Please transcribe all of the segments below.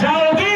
شوقي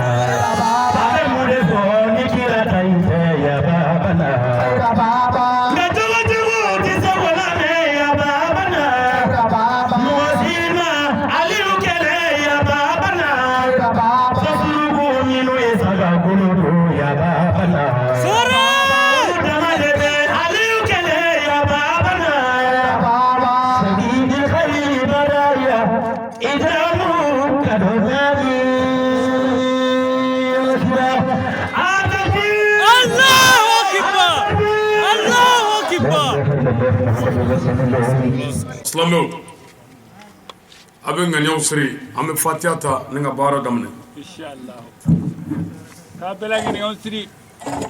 Ala Allahu Akbar! Allahu Akbar! Silamɛw a bɛ ŋaniyaw siri an bɛ fatiya ta ni ka baara daminɛ. Inshallah. K'a bɛɛ lajɛlen siri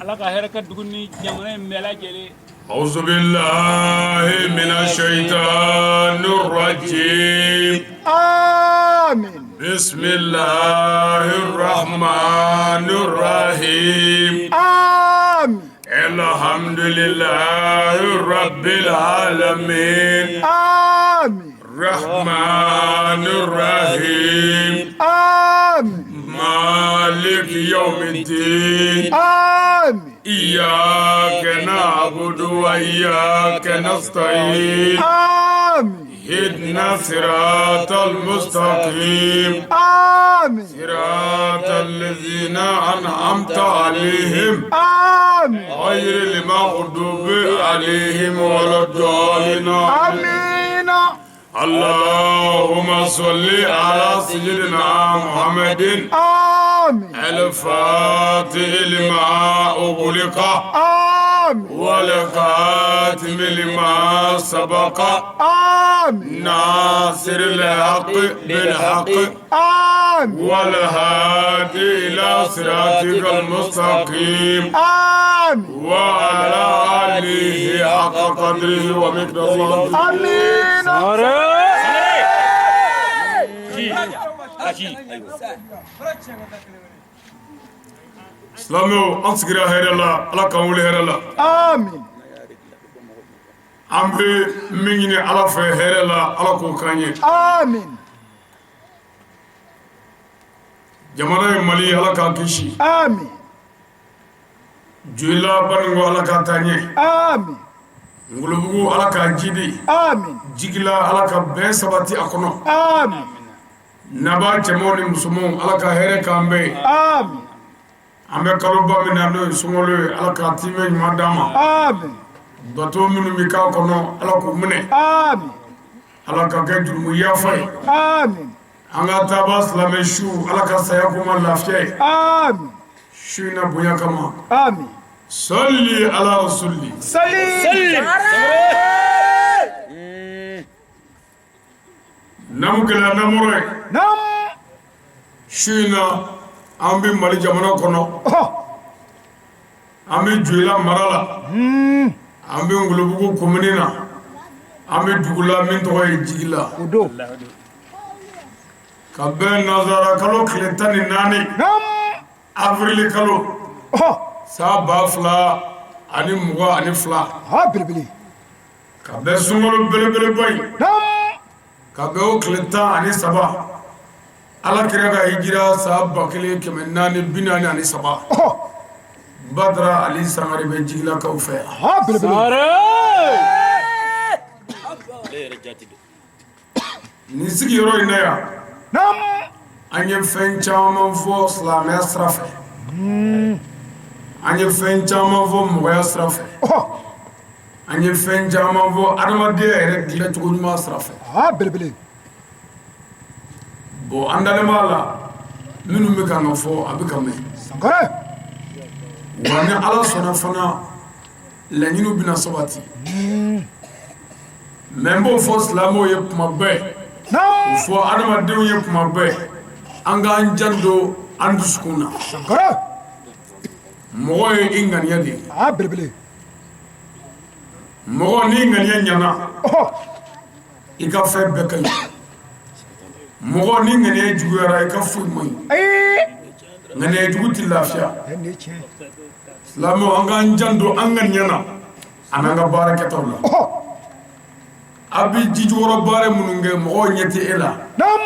Ala ka hɛrɛ kɛ dugu ni jamana in bɛɛ lajɛlen. أعوذ بالله من الشيطان الرجيم آمين بسم الله الرحمن الرحيم آمين الحمد لله رب العالمين آمين الرحمن الرحيم آمين مالك يوم الدين آمين إياك نعبد وإياك نستعين آمين اهدنا صراط المستقيم آمين صراط الذين أنعمت عليهم آمين غير المغضوب عليهم ولا الضالين. آمين. اللهم صل على سيدنا محمد آمين الفاتح لما أغلق آمين والخاتم لما سبق آمين ناصر الحق بالحق آمين والهادي إلى صراطك المستقيم آمين وعلى آله حق قدره ومقداره. آمين. Silamɛw, an sigira hɛrɛ la, Ala k'an wuli hɛrɛ la. آمين An bɛ min ɲini Ala fɛ hɛrɛ la, Ala k'o k'an ye. آمين Jamana ye Mali, Ala k'an kisi. آمين Joyila Baninko, Ala k'a taa ɲɛ. آمين Ngolobugu, Ala k'a jidi. آمين Jigila, Ala ka bɛn sabati a kɔnɔ. آمين Naba cɛmanw ni musomanw, Ala ka hɛrɛ k'an bɛɛ ye. آمين An bɛ kaloba min na, n'o ye sunkalo ye, Ala k'a timɛ ɲuman d'an ma. آمين Bato minnu bɛ k'a kɔnɔ, Ala k'u minɛ. آمين Ala ka kɛ jurumu yafa ye. آمين An ka taaba silamɛ su, Ala ka saya k'u ma lafiya ye. آمين Su in na bonya kama. آمين Sɔli ala rasuli. سليم Namu gɛlɛya namɔrɔ ye. نعم Su in na, an bɛ Mali jamana kɔnɔ. An bɛ Joyila mara la. An bɛ Ngolobugu komini na. An bɛ dugu la min tɔgɔ ye Jigila. o don Ka bɛn nanzara kalo tile 14, نعم avril kalo, san 2022, ha belebele ka bɛn sunkalo belebeleba in, نعم ka bɛn o tile 13, Ala kira ka hijira san 1443, Badara Ali Sangare bɛ Jigilakaw fɛ yan. ha belebele Nin sigiyɔrɔ in na yan, نعم an ye fɛn caman fɔ silamɛya sira fɛ, an ye fɛn caman fɔ mɔgɔya sira fɛ, an ye fɛn caman fɔ adamadenya yɛrɛ dilancogo ɲuman sira fɛ. ha belebele Bon, an dalen b'a la, minnu bɛ kan ka fɔ, a bɛ ka mɛn. Sankare Wa ni Ala sɔnna fana, laɲiniw bɛna sabati. Mais n b'o fɔ silamɛw ye kuma bɛɛ, o نعم fɔ adamadenw ye kuma bɛɛ, an k'an janto an dusukun na. Sankare Mɔgɔ ye i ŋaniya de ye. ha belebele Mɔgɔ n'i ŋaniya ɲana, i ka fɛn bɛɛ ka ɲi. Mɔgɔ ni ŋaniya juguyara, i ka foyi man ɲi. ayi Ŋaniya jugu tɛ lafiya. nin ye tiɲɛ Silamɛw, an k'an janto an ŋaniya na an'an ka baara kɛtaw la. A bɛ jijukɔrɔ baara minnu kɛ, mɔgɔw ɲɛ tɛ e la. نعم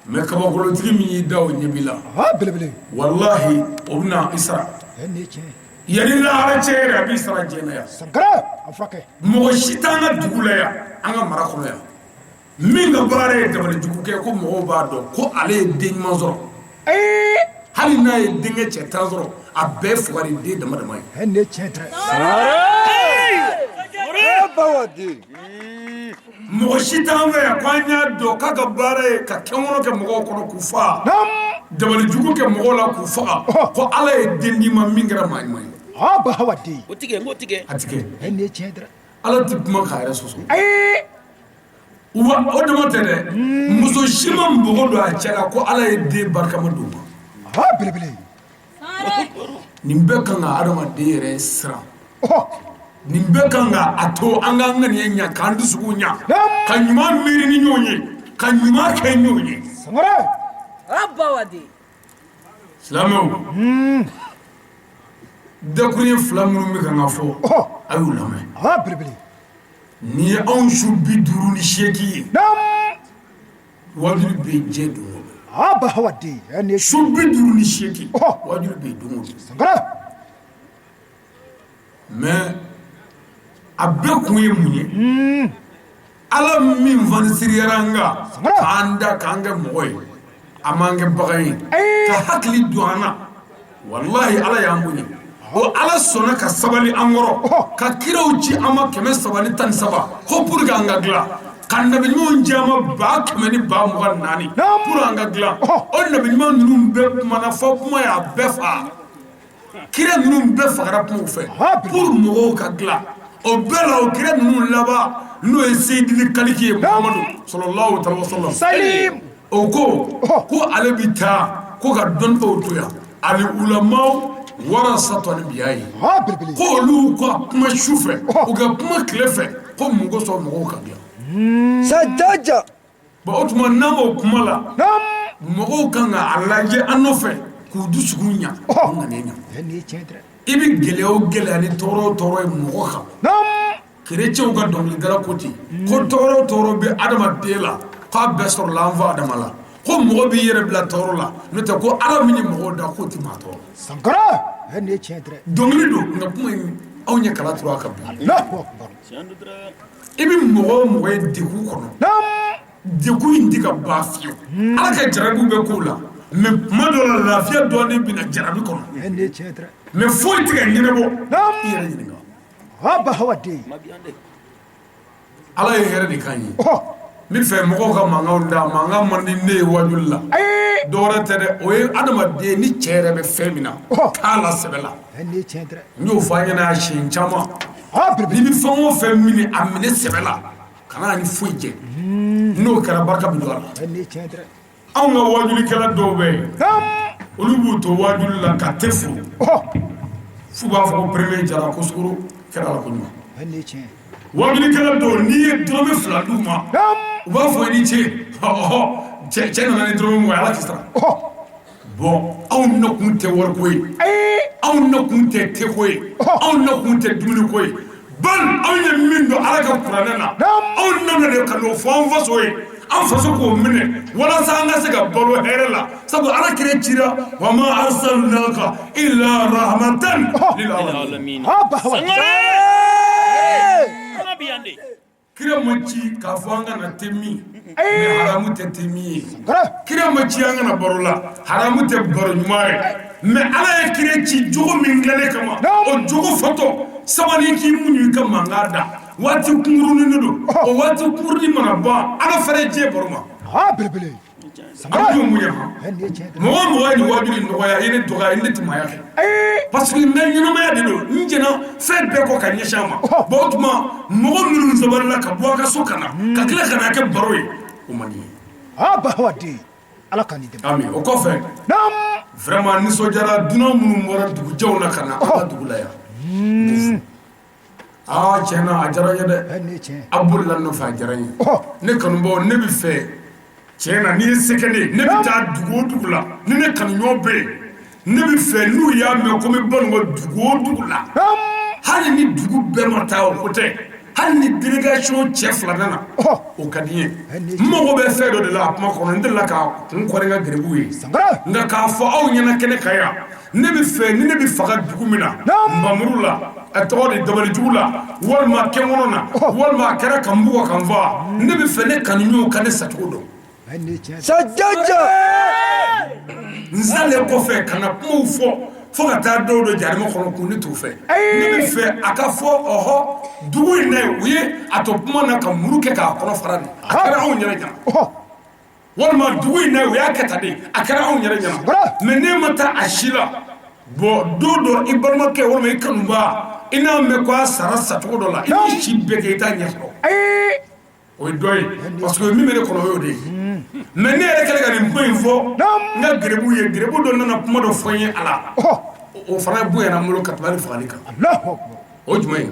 Mais kabakolotigi min y'i da, o ɲɛ b'i la. ha belebele Walahi, o bɛna i sara. nin ye tiɲɛ Yanni lahara cɛ yɛrɛ, a b'i sara diɲɛ na yan. Sankare a furakɛ Mɔgɔ si t'an ka dugu la yan, an ka mara kɔnɔ yan, min ka baara ye dabali jugu kɛ ko mɔgɔw b'a dɔn ko ale ye den ɲuman sɔrɔ. ayi Hali n'a ye denkɛ cɛ 10 sɔrɔ, a bɛɛ fugari den dama dama ye. nin ye tiɲɛ tɛ. Mɔgɔ si t'an fɛ yan ko an y'a dɔn k'a ka baara ye ka kɛnkɔnɔ kɛ mɔgɔw kɔnɔ k'u faa, dabalijugu kɛ mɔgɔw la k'u faga, ko Ala ye den d'i ma min kɛra maa ɲuman ye. O tigɛ n k'o tigɛ. A ti kɛ. Nin ye tiɲɛ dɛ. Ala tɛ kuma k'a yɛrɛ sɔsɔ. Ayi. Wa o dama tɛ dɛ, muso si ma npogo don a cɛ la ko Ala ye den barikama d'o ma. Belebele. Nin bɛɛ kan ka adamaden yɛrɛ siran. Nin bɛɛ kan ka a to an k'an ŋaniya ɲa, k'an dusukun ɲa, ka ɲuman miiri ni ɲɔgɔn ye, ka ɲuman kɛ ɲɔgɔn ye. Sangare. Silamɛw, dakuruɲɛ fila minnu bɛ kan ka fɔ, a y'u lamɛn. Belebele. Nin ye anw su 58 ye. Waajuli bɛ yen diɲɛ don o don. Su 58, waajuli bɛ yen don o don. Sangare. Mais a bɛɛ kun ye mun ye? Ala min fanisiriyara an kan, k'an da k'an kɛ mɔgɔ ye, a m'an kɛ bagan ye, ka hakili don an na, walahi Ala y'an bonya. O Ala sɔnna ka sabali an kɔrɔ, ka kiraw ci an ma 313 ko pour que an ka dilan, ka nabi ɲumanw ci an ma 124 000 pour an ka dilan. O nabi ɲuman ninnu bɛɛ kumana fɔ kuma y'a bɛɛ fa. Kira ninnu bɛɛ fagara kumaw fɛ pour mɔgɔw ka dilan. O bɛɛ la, o kira ninnu laban, n'o ye Seyidili Kaliki ye, Muhamadu sallallahu alaihi wa sallam, o ko ko ale bɛ taa ko ka dɔnnibaw to yan, ali ulamaw warasatu anbiya ye, ko olu ka kuma su fɛ, u ka kuma tile fɛ, ko mun kosɔn mɔgɔw ka dilan. Bon, o tuma n'an b'o kuma la, mɔgɔw kan ka a lajɛ an nɔfɛ k'u dusukun ɲa, k'u ŋaniya ɲa. I bɛ gɛlɛya o gɛlɛya ni tɔɔrɔ o tɔɔrɔ ye mɔgɔ kan, kerecɛnw ka dɔnkilidala ko ten, ko tɔɔrɔ o tɔɔrɔ bɛ adamaden la, k'a bɛɛ sɔrɔla an fa Adama la, ko mɔgɔ b'i yɛrɛ bila tɔɔrɔ la, n'o tɛ ko Ala min ye mɔgɔw da, k'o tɛ maa tɔɔrɔ. Sankara. Nin ye tiɲɛ dɛ. Dɔnkili don, nka kuma in anw ye kala turu a kan bi. I bɛ mɔgɔ o mɔgɔ ye degun kɔnɔ, degun in tɛ ka ban fiyewu. Ala ka jarabiw bɛ k'o la, mais tuma dɔ la lafiya dɔɔnin bɛ na jarabi kɔnɔ. Nin ye tiɲɛ dɛ. Mais foyi tɛ ka ɲɛnabɔ. I yɛrɛ ɲininka. Ala ye hɛrɛ de k'an ye. N bɛ fɛ mɔgɔw ka mankanw da, mankan man di ne ye wajuli la. Dɔwɛrɛ tɛ dɛ, o ye adamaden ni cɛ yɛrɛ bɛ fɛn min na, k'a la sɛbɛ la. N y'o fɔ an ɲɛna siɲɛ caman. N'i bɛ fɛn o fɛn minɛ, a minɛ sɛbɛ la, kana ni foyi jɛ. N'o kɛra, barika bɛ don a la. Anw ka wajulikɛla dɔw bɛ yen, olu b'u to wajuli la ka te furu, f'u b'a fɔ ko premier jara ko sukaro kɛra la koɲuman. Wajulikɛla dɔw, n'i ye dɔrɔmɛ 2 d'u ma, u b'a fɔ i ni ce, cɛ cɛ nana ni dɔrɔmɛ 20, Ala k'i sara. Bon, anw nakun tɛ wariko ye, anw nakun tɛ teko ye, anw nakun tɛ dumuniko ye. Bal anw ye min don Ala ka kuranɛ na, anw nana de ka n'o fɔ an faso ye, an faso k'o minɛ walasa an ka se ka balo hɛrɛ la, sabu Ala kira cira, wa ma arsalnaka illa rahmatan lil alamin. Kira ma ci k'a fɔ an kana te min, mais haramu tɛ te min ye. Kira ma ci an kana baro la, haramu tɛ baro ɲuman ye. Mais Ala ye kira ci jogo min dilannen kama, o jogo fɔtɔ sabali, k'i muɲu, i ka mankan da waati kunkurunin de don. O waati kunkurunin mana ban, Ala fɛrɛ diɲɛ baro ma. Belebele. An b'o mun ye han? Mɔgɔ o mɔgɔ ye nin waajuli nɔgɔya, i ne dɔgɔya, i ne tɛ maaya kɛ, parce que n ka ɲɛnamaya de don, n jɛna fɛn bɛɛ kɔ ka ɲɛsin a ma. Bon, o tuma mɔgɔ minnu sabalila ka bɔ a ka so ka na, ka tila ka na kɛ baro ye, o man di ye. Ala ka nin dɛmɛ. Ami. O kɔfɛ, vraiment nisɔndiyara, dunan minnu bɔra dugujɛw na ka na an ka dugu la yan. Aa, tiɲɛ na, a diyara n ye dɛ. A bolila n nɔfɛ, a diyara n ye. Ne kanubaw, ne bɛ fɛ tiɲɛ na, n'i ye se kɛ ne ye, ne bɛ taa dugu o dugu la ni ne kanuɲɔgɔn bɛ yen, ne bɛ fɛ n'u y'a mɛn ko n bɛ Banikɔ dugu o dugu la, hali ni dugu bɛɛ ma taa, o ko tɛ, hali ni délégation cɛ 2 nana, o ka di n ye. N mago bɛ fɛn dɔ de la a kuma kɔnɔ, n delila ka kun kɔri n ka garibuw ye, nka k'a fɔ aw ɲɛna kɛnɛ kan yan, ne bɛ fɛ ni ne bɛ faga dugu min na, nbamuru la, a tɔgɔ de dabalijugu la, walima kɛnkɔnɔ na, walima a kɛra ka n bugɔ ka n faga, ne bɛ fɛ ne kanuɲɔgɔnw ka ne sacogo dɔn. N salen kɔfɛ ka na kumaw fɔ Fo ka taa dɔw don jahanama kɔnɔ kun ne t'u fɛ. Ne bɛ fɛ a ka fɔ ɔhɔ dugu in na yen, u ye a to kuma na ka muru kɛ k'a kɔnɔ fara de, a kɛra anw yɛrɛ ɲɛna. Walima dugu in na yen, u y'a kɛ tan de, a kɛra anw yɛrɛ ɲɛna. Mais ne ma taa a si la. Bon, don dɔ i balimakɛ walima i kanuba, i n'a mɛn ko a sara sacogo dɔ la, i b'i si bɛɛ kɛ i t'a ɲɛ sɔrɔ. O ye dɔ ye, parce que min bɛ ne kɔnɔ, o y'o de ye. Mais ne yɛrɛ kɛlen ka nin kuma in fɔ, n ka garibu ye, garibu dɔ nana kuma dɔ fɔ n ye a la, o fana bonyana n bolo ka tɛmɛ hali fagali kan. O jumɛn ye?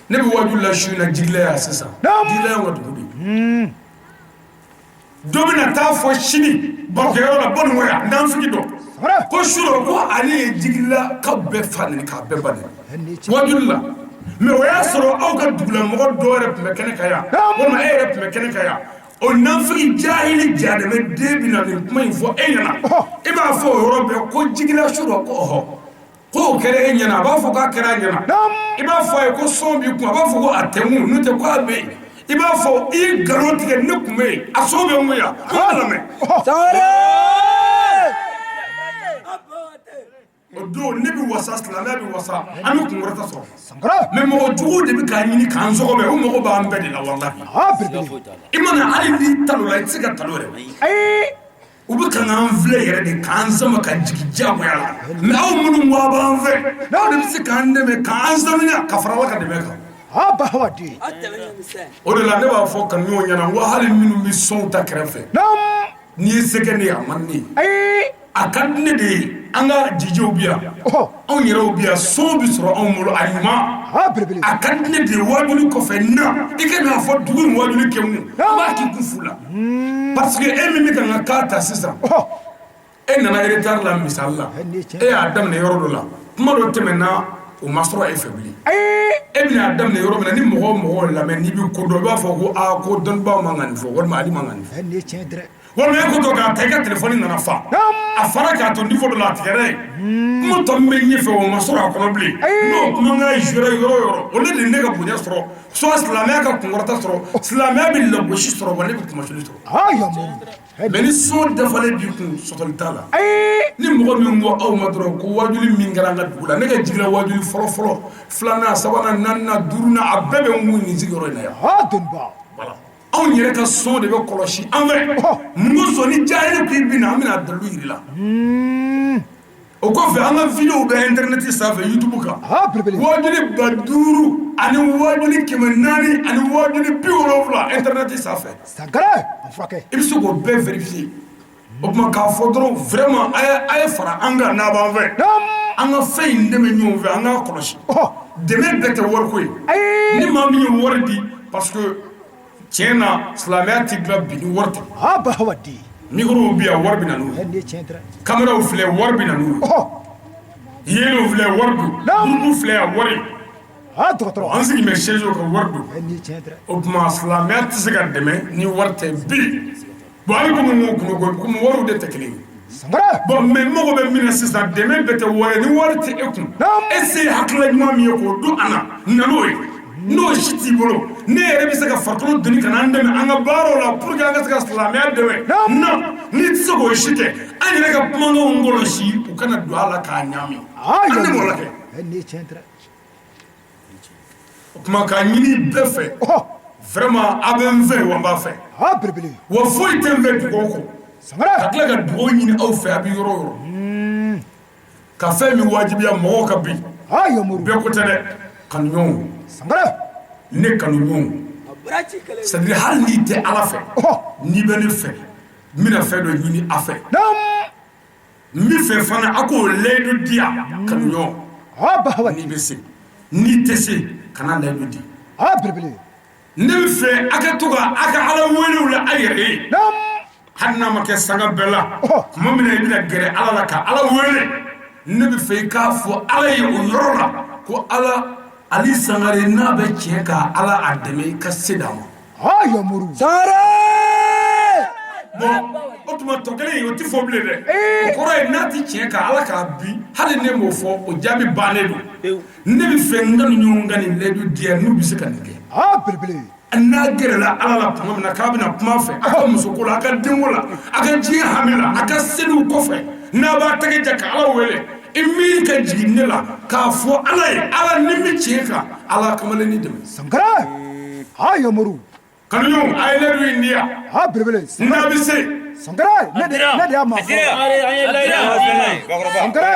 Ne bɛ waaju la su in na Jigila yan sisan. Jigila y'anw ka dugu de ye. Dɔ bɛna taa fɔ sini barokɛyɔrɔ la Banikɔ yan, nafigi dɔ ko su dɔ ko ale ye Jigilakaw bɛɛ fa neni k'a bɛɛ ba neni waajuli la. Mais o y'a sɔrɔ aw ka dugulamɔgɔ dɔw yɛrɛ tun bɛ kɛnɛ kan yan, walima e yɛrɛ tun bɛ kɛnɛ kan yan. O nafigi jahili jadɛmɛ den bɛna nin kuma in fɔ e ɲɛna. E b'a fɔ o yɔrɔ bɛɛ ko Jigila su dɔ ko ɔhɔ, ko o kɛra e ɲɛna. A b'a fɔ k'a kɛra a ɲɛna. I b'a fɔ a ye ko son b'i kun, a b'a fɔ ko a tɛ n kun, n'o tɛ ko a bɛ yen. I b'a fɔ i ye nkalon tigɛ, ne tun bɛ yen, a son bɛ n kun yan, kuma lamɛn. O don ne bɛ wasa, silamɛya bɛ wasa, an bɛ kunkɔrɔta sɔrɔ. Mais mɔgɔ juguw de bɛ k'a ɲini k'an sɔgɔbɛ, u mago b'an bɛɛ de la walahi. I mana hali n'i talo la, i tɛ se ka talo yɛrɛ. U bɛ ka k'an filɛ yɛrɛ de, k'an sama ka jigin diyagoya la. Mais aw minnu ko aw b'an fɛ, aw de bɛ se k'an dɛmɛ, k'an sanuya ka fara Ala ka dɛmɛ kan. O de la ne b'a fɔ kanuɲɔgɔnw ɲɛna n ko hali minnu bɛ sonw ta kɛrɛfɛ, n'i ye se kɛ ne ye, a man di ne ye. A ka di ne de ye, an ka dijew bi yan, anw yɛrɛw bi yan, son bɛ sɔrɔ anw bolo a ɲuman. A ka di ne de ye, wajuli kɔfɛ na i ka n'a fɔ dugu in wajuli kɛ mun, an b'a k'i kun fu la. Parce que e min bɛ ka n ka cas ta sisan, e nana retard la misali la, e y'a daminɛ yɔrɔ dɔ la, kuma dɔ tɛmɛna, o ma sɔrɔ e fɛ bilen. E bɛna daminɛ yɔrɔ min na, ni mɔgɔ o mɔgɔ lamɛn, n'i bɛ ko dɔn, i b'a fɔ ko aa, ko dɔnnibaaw man kan nin fɔ, walima Ali man kan nin fɔ. Walima e ko to k'a ta, i ka téléphone nana fa, a fara k'a to niveau dɔ la, a tigɛra yen, kuma tɔ min bɛ ɲɛfɛ, o ma sɔrɔ a kɔnɔ bilen. N'o kumakan jouera yɔrɔ o yɔrɔ, o de ne ka bonya sɔrɔ, soit silamɛya ka kunkɔrɔta sɔrɔ, silamɛya bɛ lagosi sɔrɔ, wa ne bɛ kumasuli sɔrɔ. Mais ni son dafalen b'i kun, sɔsɔli t'a la. Ni mɔgɔ min ko aw ma dɔrɔn ko wajuli min kɛra an ka dugu la, ne ka jigila wajuli fɔlɔ fɔlɔ, filanan, sabanan, naaninan, duurunan, a bɛɛ bɛ n kun nin sigiyɔrɔ in na yan. Voilà. Anw yɛrɛ ka son de bɛ kɔlɔsi an fɛ. Mun kosɔn? Ni jahili k'i bin na, an bɛna dalilu yir'i la. O kɔfɛ, an ka vidéo bɛ internet sanfɛ, YouTube kan, wajuli 5000 ani wajuli 400 ani wajuli 70 internet sanfɛ, i bɛ se k'o bɛɛ vérifier. O tuma k'a fɔ dɔrɔn vraiment, a ye fara an kan n'a b'an fɛ, an ka fɛn in dɛmɛ ɲɔgɔn fɛ, an k'a kɔlɔsi. Dɛmɛ bɛɛ tɛ wariko ye. Ni maa min ye wari di, parce que tiɲɛ na, silamɛya tɛ dilan bi ni wari tɛ. Microw bi yan, wari bɛ na n'u ye. Caméraw filɛ, wari bɛ na n'u ye. Yeelenw filɛ, wari don. Groupe filɛ yan, wari. An sigi bɛ chaise kan, wari don. O tuma silamɛya tɛ se ka dɛmɛ ni wari tɛ bi. Bon, hali komi n ko komi wariw de tɛ kelen ye. Bon, mais n mago bɛ min na sisan, dɛmɛ bɛɛ tɛ wari ye. Ni wari tɛ e kun, e se ye hakilila ɲuman min ye k'o don a na, na n'o ye. N'o si t'i bolo, ne yɛrɛ bɛ se ka farikolo doni ka n'an dɛmɛ an ka baaraw la pour que an ka se ka silamɛya dɛmɛ. Na n'i tɛ se k'o si kɛ, an yɛrɛ ka kumakanw kɔlɔsi, u kana don a la k'a ɲaami. An de b'o la kɛ. O tuma k'a ɲini bɛɛ fɛ, vraiment, a bɛ n fɛ wa n b'a fɛ, wa foyi tɛ n fɛ dugawu kɔ. Ka tila ka dugawu ɲini aw fɛ, a bɛ yɔrɔ o yɔrɔ, ka fɛn min wajibiya mɔgɔw ka bi, bɛɛ ko tɛ dɛ, kanuɲɔgɔnw, ne kanuɲɔgɔnw, c'est à dire hali n'i tɛ Ala fɛ, n'i bɛ ne fɛ, n bɛna fɛn dɔ ɲini a fɛ. N bɛ fɛ fana a k'o layidu di yan, kanuɲɔgɔn, n'i bɛ se. N'i tɛ se, kana layidu di. Ne bɛ fɛ a ka to ka a ka Ala welew la a yɛrɛ ye, hali n'a ma kɛ sanga bɛɛ la. Tuma min na i bɛna gɛrɛ Ala la ka Ala wele, ne bɛ fɛ i k'a fɔ Ala ye o yɔrɔ la ko Ala, Ali Sangare n'a bɛ tiɲɛ ka Ala a dɛmɛ, i ka se d'a ma. Bon, o tuma tɔ kelen in, o tɛ fɔ bilen dɛ. O kɔrɔ ye n'a tɛ tiɲɛ kan, Ala k'a bi, hali ne m'o fɔ, o jaabi bannen don. Ne bɛ fɛ n ka ɲɔgɔn ka nin layidu di yan, n'u bɛ se ka nin kɛ. N'a gɛrɛla Ala la tuma min na k'a bɛna kuma fɛ, a ka musoko la, a ka denko la, a ka diɲɛ hami la, a ka seliw kɔfɛ, n'a b'a tɛgɛ jɛ ka Ala wele, i I miiri ka jigin ne la k'a fɔ Ala ye, Ala ni n bɛ tiɲɛ kan, Ala kamalennin dɛmɛ. Sankara ha yamuru. Kanuɲɔgɔnw, a ye layidu in di yan. Ha belebele. N'a bɛ se. Sankara, ne de y'a ma fɔ. Sankara,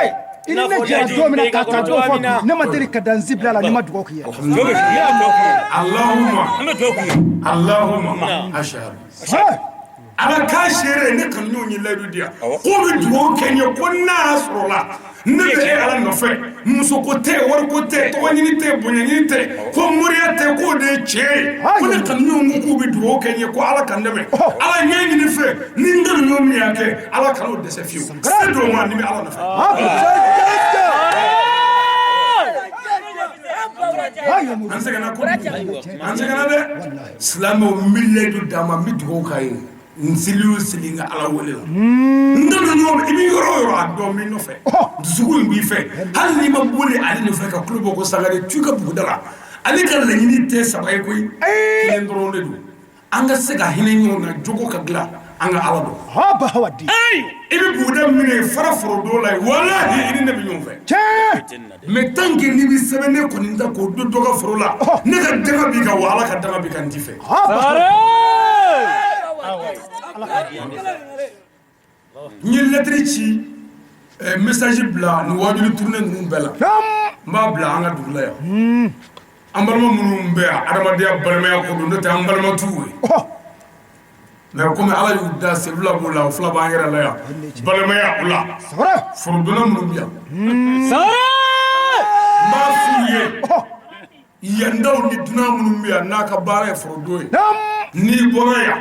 i ni ne jɛra don min na k'a ta don fɔ bi, ne ma deli ka dan bila la, ni ma dugawu k'i ye. Allahumma Allahumma ashhadu. Ala k'a seere, ne kanuɲɔgɔnw ye layidu di yan k'u bɛ dugawu kɛ n ye ko n'a y'a sɔrɔ la ne bɛ e Ala nɔfɛ, musoko tɛ, wariko tɛ, tɔgɔɲini tɛ, bonyaɲini tɛ, ko moriya tɛ, k'o de ye tiɲɛ ye, ko ne kanuɲɔgɔnw ko k'u bɛ dugawu kɛ n ye ko Ala ka n dɛmɛ. Ala ɲɛ ɲini fɛ ni n kanuɲɔgɔn min y'a kɛ, Ala kan'o dɛsɛ fiyewu. Se don ma ni bɛ Ala nɔfɛ. An sɛgɛnna kojugu, an sɛgɛnna dɛ. Silamɛw, n bɛ layidu d'a ma, n bɛ dugawu k'a ye. N seli o seli n ka Ala wele la, n kanuɲɔgɔn, i bɛ yɔrɔ o yɔrɔ a dɔn n b'i nɔfɛ, dusukun in b'i fɛ, hali n'i ma boli ale nɔfɛ ka tulo bɔ ko Sangare tu i ka buguda la, ale ka laɲini tɛ saba ye koyi, kelen dɔrɔn de don, an ka se ka hinɛ ɲɔgɔn na, jogo ka dilan, an ka Ala dɔn. I bɛ buguda min ye fara forodon la yen, walahi i ni ne bɛ ɲɔgɔn fɛ. Mais tant que n'i bɛ sɛbɛnden kɔni ta k'o don dɔ ka foro la, ne ka danga b'i kan, wa Ala ka danga b'i kan, n t'i fɛ. N ye lettre ci, message bila nin wajuli tournée ninnu bɛɛ la. N b'a bila an ka dugu la yan. An balima minnu bɛ yan, adamadenya balimaya ko don, n'o tɛ an balima t'u ye. Mais komi Ala y'u da, sen fila b'u la, o fila b'an yɛrɛ la yan. Balimaya o la. Forodonna minnu bɛ yan. N b'a f'u ye. Yandaw ni dunan minnu bɛ yan, n'a ka baara ye forodon ye. N'i bɔra yan,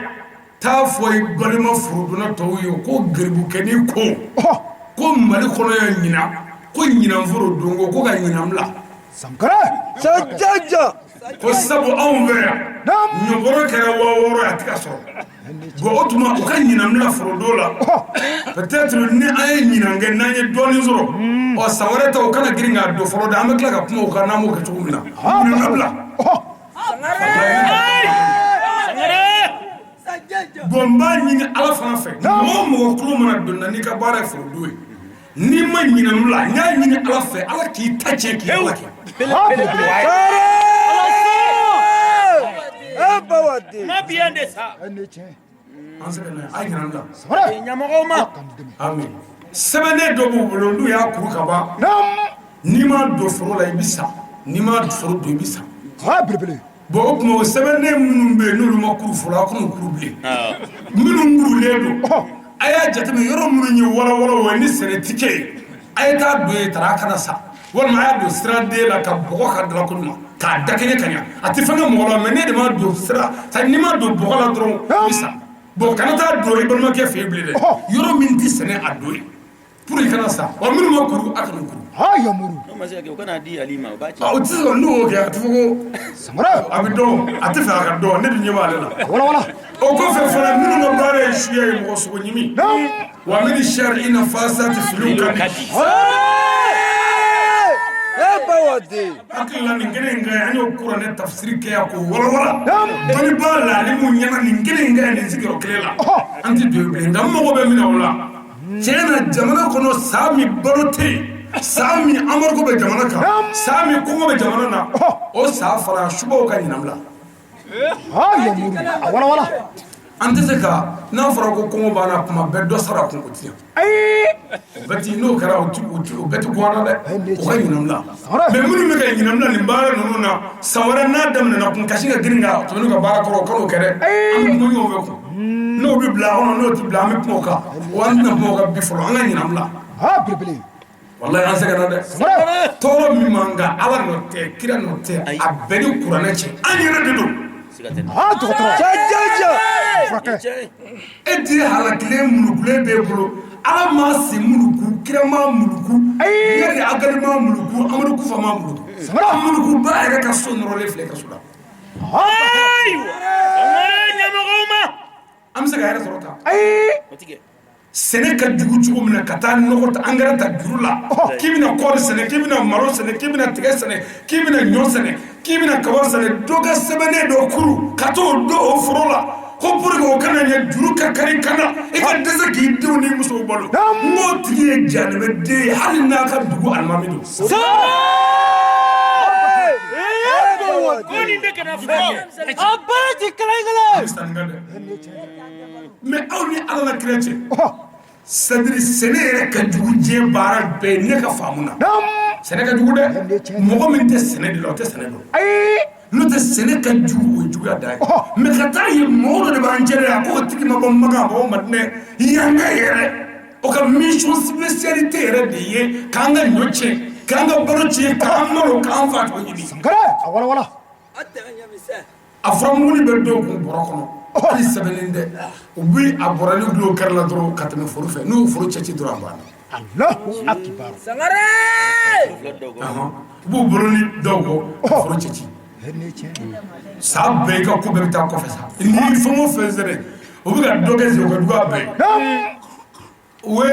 taa fɔ i balima forodonna tɔw ye ko garibukɛnin ko ko Mali kɔnɔ yan ɲinan, ko ɲinan forodon ko ka ɲinan bila. Ko sabu anw fɛ yan ɲɔbɔrɔ kɛra 6000 a tɛ ka sɔrɔ. Bon, o tuma u ka ɲinan bila forodon la, peut-être ni an ye ɲinan kɛ, n'an ye dɔɔnin sɔrɔ, ɔ san wɛrɛ ta u kana girin k'a don fɔlɔ dɛ, an bɛ tila ka kuma o kan n'an b'o kɛ cogo min na. Ɲinan ka bila. Bon, n b'a ɲini Ala fana fɛ, mɔgɔ o mɔgɔ tulo mana don na n'i ka baara ye forodon ye, n'i ma ɲinɛ la, n y'a ɲini Ala fɛ, Ala k'i ta tiɲɛ, k'i ala kɛ. An sɛgɛnna, a ye ɲinɛ la. Amin. Sɛbɛnden dɔ b'u bolo, n'u y'a kuru ka ban, n'i ma don foro la i bɛ sa, n'i ma foro don i bɛ sa. Bon, o tuma o sɛbɛnden minnu bɛ yen, n'olu ma kuru fɔlɔ, a kan'u kuru bilen. Minnu kurulen don, a y'a jateminɛ yɔrɔ minnu ye walawalaw ye ni sɛnɛ ti kɛ yen, a ye taa don yen tara a kana sa, walima a y'a don siraden la ka bɔgɔ ka dilan ko ɲuman k'a dakɛɲɛ ka ɲa, a tɛ fɛn kɛ mɔgɔ la. Mais ne de ma don sira, n'i ma don bɔgɔ la dɔrɔn i bɛ sa. Bon, kana taa don i balimakɛ fɛ yen bilen dɛ, yɔrɔ min tɛ sɛnɛ a don yen pour i kana sa. Wa minnu ma kuru, a kana kuru. O kana di Ali ma, o b'a ci. O tɛ se ka n'o y'o kɛ, a tɛ fɔ ko a bɛ dɔn, a tɛ fɛ a ka dɔn, ne dun ɲɛ b'ale la. O kɔfɛ fana, minnu ka baara ye suya ye, mɔgɔ sogo ɲimi, wa min sari i na fasa tɛ filiw ka di. Hakili la nin kelen in ka ɲi, an y'o kuranɛ tafsiri kɛ yan k'o walawala. Dɔnnibaa la ni mun ɲɛna nin kelen in ka ɲi nin sigiyɔrɔ kelen la, an tɛ don yen bilen. Nka n mago bɛ min na o la, tiɲɛ na, jamana kɔnɔ san min balo tɛ yen, san min embargo bɛ jamana kan, san min kɔngɔ bɛ jamana na, o san fana subaw ka ɲinan bila. An tɛ se ka, n'a fɔra ko kɔngɔ b'an na kuma bɛɛ, dɔ sara kun o ti ɲɛ. O bɛɛ ti, n'o kɛra o bɛɛ ti bɔ an na dɛ, o ka ɲinan bila. Mais minnu bɛ ka ɲinan bila nin baara ninnu na, san wɛrɛ n'a daminɛna kun kasi ka girin ka tɛmɛ n'u ka baara kɔrɔ, o kan'o kɛ dɛ. An bɛ kuma ɲɔgɔn fɛ kun, n'o bɛ bila a kɔnɔ, n'o tɛ bila, an bɛ kuma o kan. Wa an tɛna kuma o kan bi fɔlɔ, an ka ɲinan bila. Walahi an sɛgɛnna dɛ. Tɔɔrɔ min b'an kan, Ala nɔ tɛ, kira nɔ tɛ, a bɛɛ ni kuranɛ cɛ, an yɛrɛ de don. E di halakilen mulukulen b'e bolo, Ala ma se muluku, kira ma muluku, yɛrɛ agali ma muluku, Amadu Kufa ma muluku. Mulukuba yɛrɛ ka so nɔrɔlen filɛ ka so la. An bɛ se ka yɛrɛ sɔrɔ tan. Sɛnɛ ka jugu cogo min na, ka taa nɔgɔ ta, angɛrɛ ta juru la, k'i bɛna kɔɔri sɛnɛ, k'i bɛna malo sɛnɛ, k'i bɛna tigɛ sɛnɛ, k'i bɛna ɲɔ sɛnɛ, k'i bɛna kaba sɛnɛ, dɔ ka sɛbɛnnen dɔ kuru ka t'o don o foro la, Ko pour que o kana ɲɛ juru ka kari kana i ka dɛsɛ k'i denw ni musow balo. N k'o tigi ye jahanamɛ den ye hali n'a ka dugu alimami don. Mais aw ni Ala la kira cɛ. C'est à dire sɛnɛ yɛrɛ ka jugu diɲɛ baara bɛɛ ye ne ka faamu na. Sɛnɛ ka jugu dɛ. Mɔgɔ min tɛ sɛnɛ de la o tɛ sɛnɛ dɔn. N'o tɛ sɛnɛ ka jugu o ye juguya dan ye. Mais ka taa ye mɔgɔ dɔ de b'an cɛla yan k'o tigi ma bɔ Makan a ma bɔ Madinɛ yanka yɛrɛ o ka mission spécialité yɛrɛ de ye k'an ka ɲɔ tiɲɛ k'an ka balo tiɲɛ k'an malo k'an fa cogo ɲini. A walawala. A furamuguni bɛ dɔw kun bɔrɔ kɔnɔ hali sɛbɛnnen tɛ u bɛ a bɔrɔnin dulon kari la dɔrɔn ka tɛmɛ foro fɛ n'u ye foro cɛci dɔrɔn a banna. Alahu akibaru. U b'u bolo ni dɔw kɔ ka foro cɛci. San bɛɛ i ka ko bɛɛ bɛ taa kɔfɛ sa n'i ye fɛn o fɛn sɛnɛ u bɛ ka dɔ kɛ o ka jugu a bɛɛ ye. U ye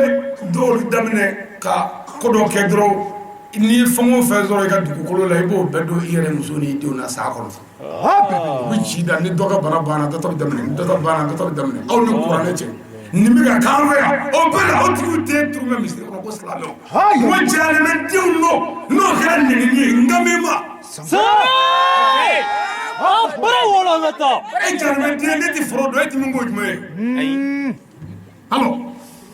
dɔw daminɛ ka ko dɔ kɛ dɔrɔn n'i ye fɛn o fɛn sɔrɔ i ka dugukolo la i b'o bɛɛ don i yɛrɛ muso n'i denw na sa kɔnɔ. U bɛ ci da ni dɔ ka bana banna dɔ ta bɛ daminɛ ni dɔ ta banna dɔ ta bɛ daminɛ aw ni kuranɛ cɛ nin bɛ ka k'an fɛ yan o bɛɛ la aw tigiw tɛ turu bɛ misiri kɔnɔ ko silamɛw. Ko jahanamɛdenw don n'o kɛra nɛnini ye n kan b'i ma. E jahanamɛden ne tɛ foro dɔn e tɛ min k'o jumɛn ye. Alors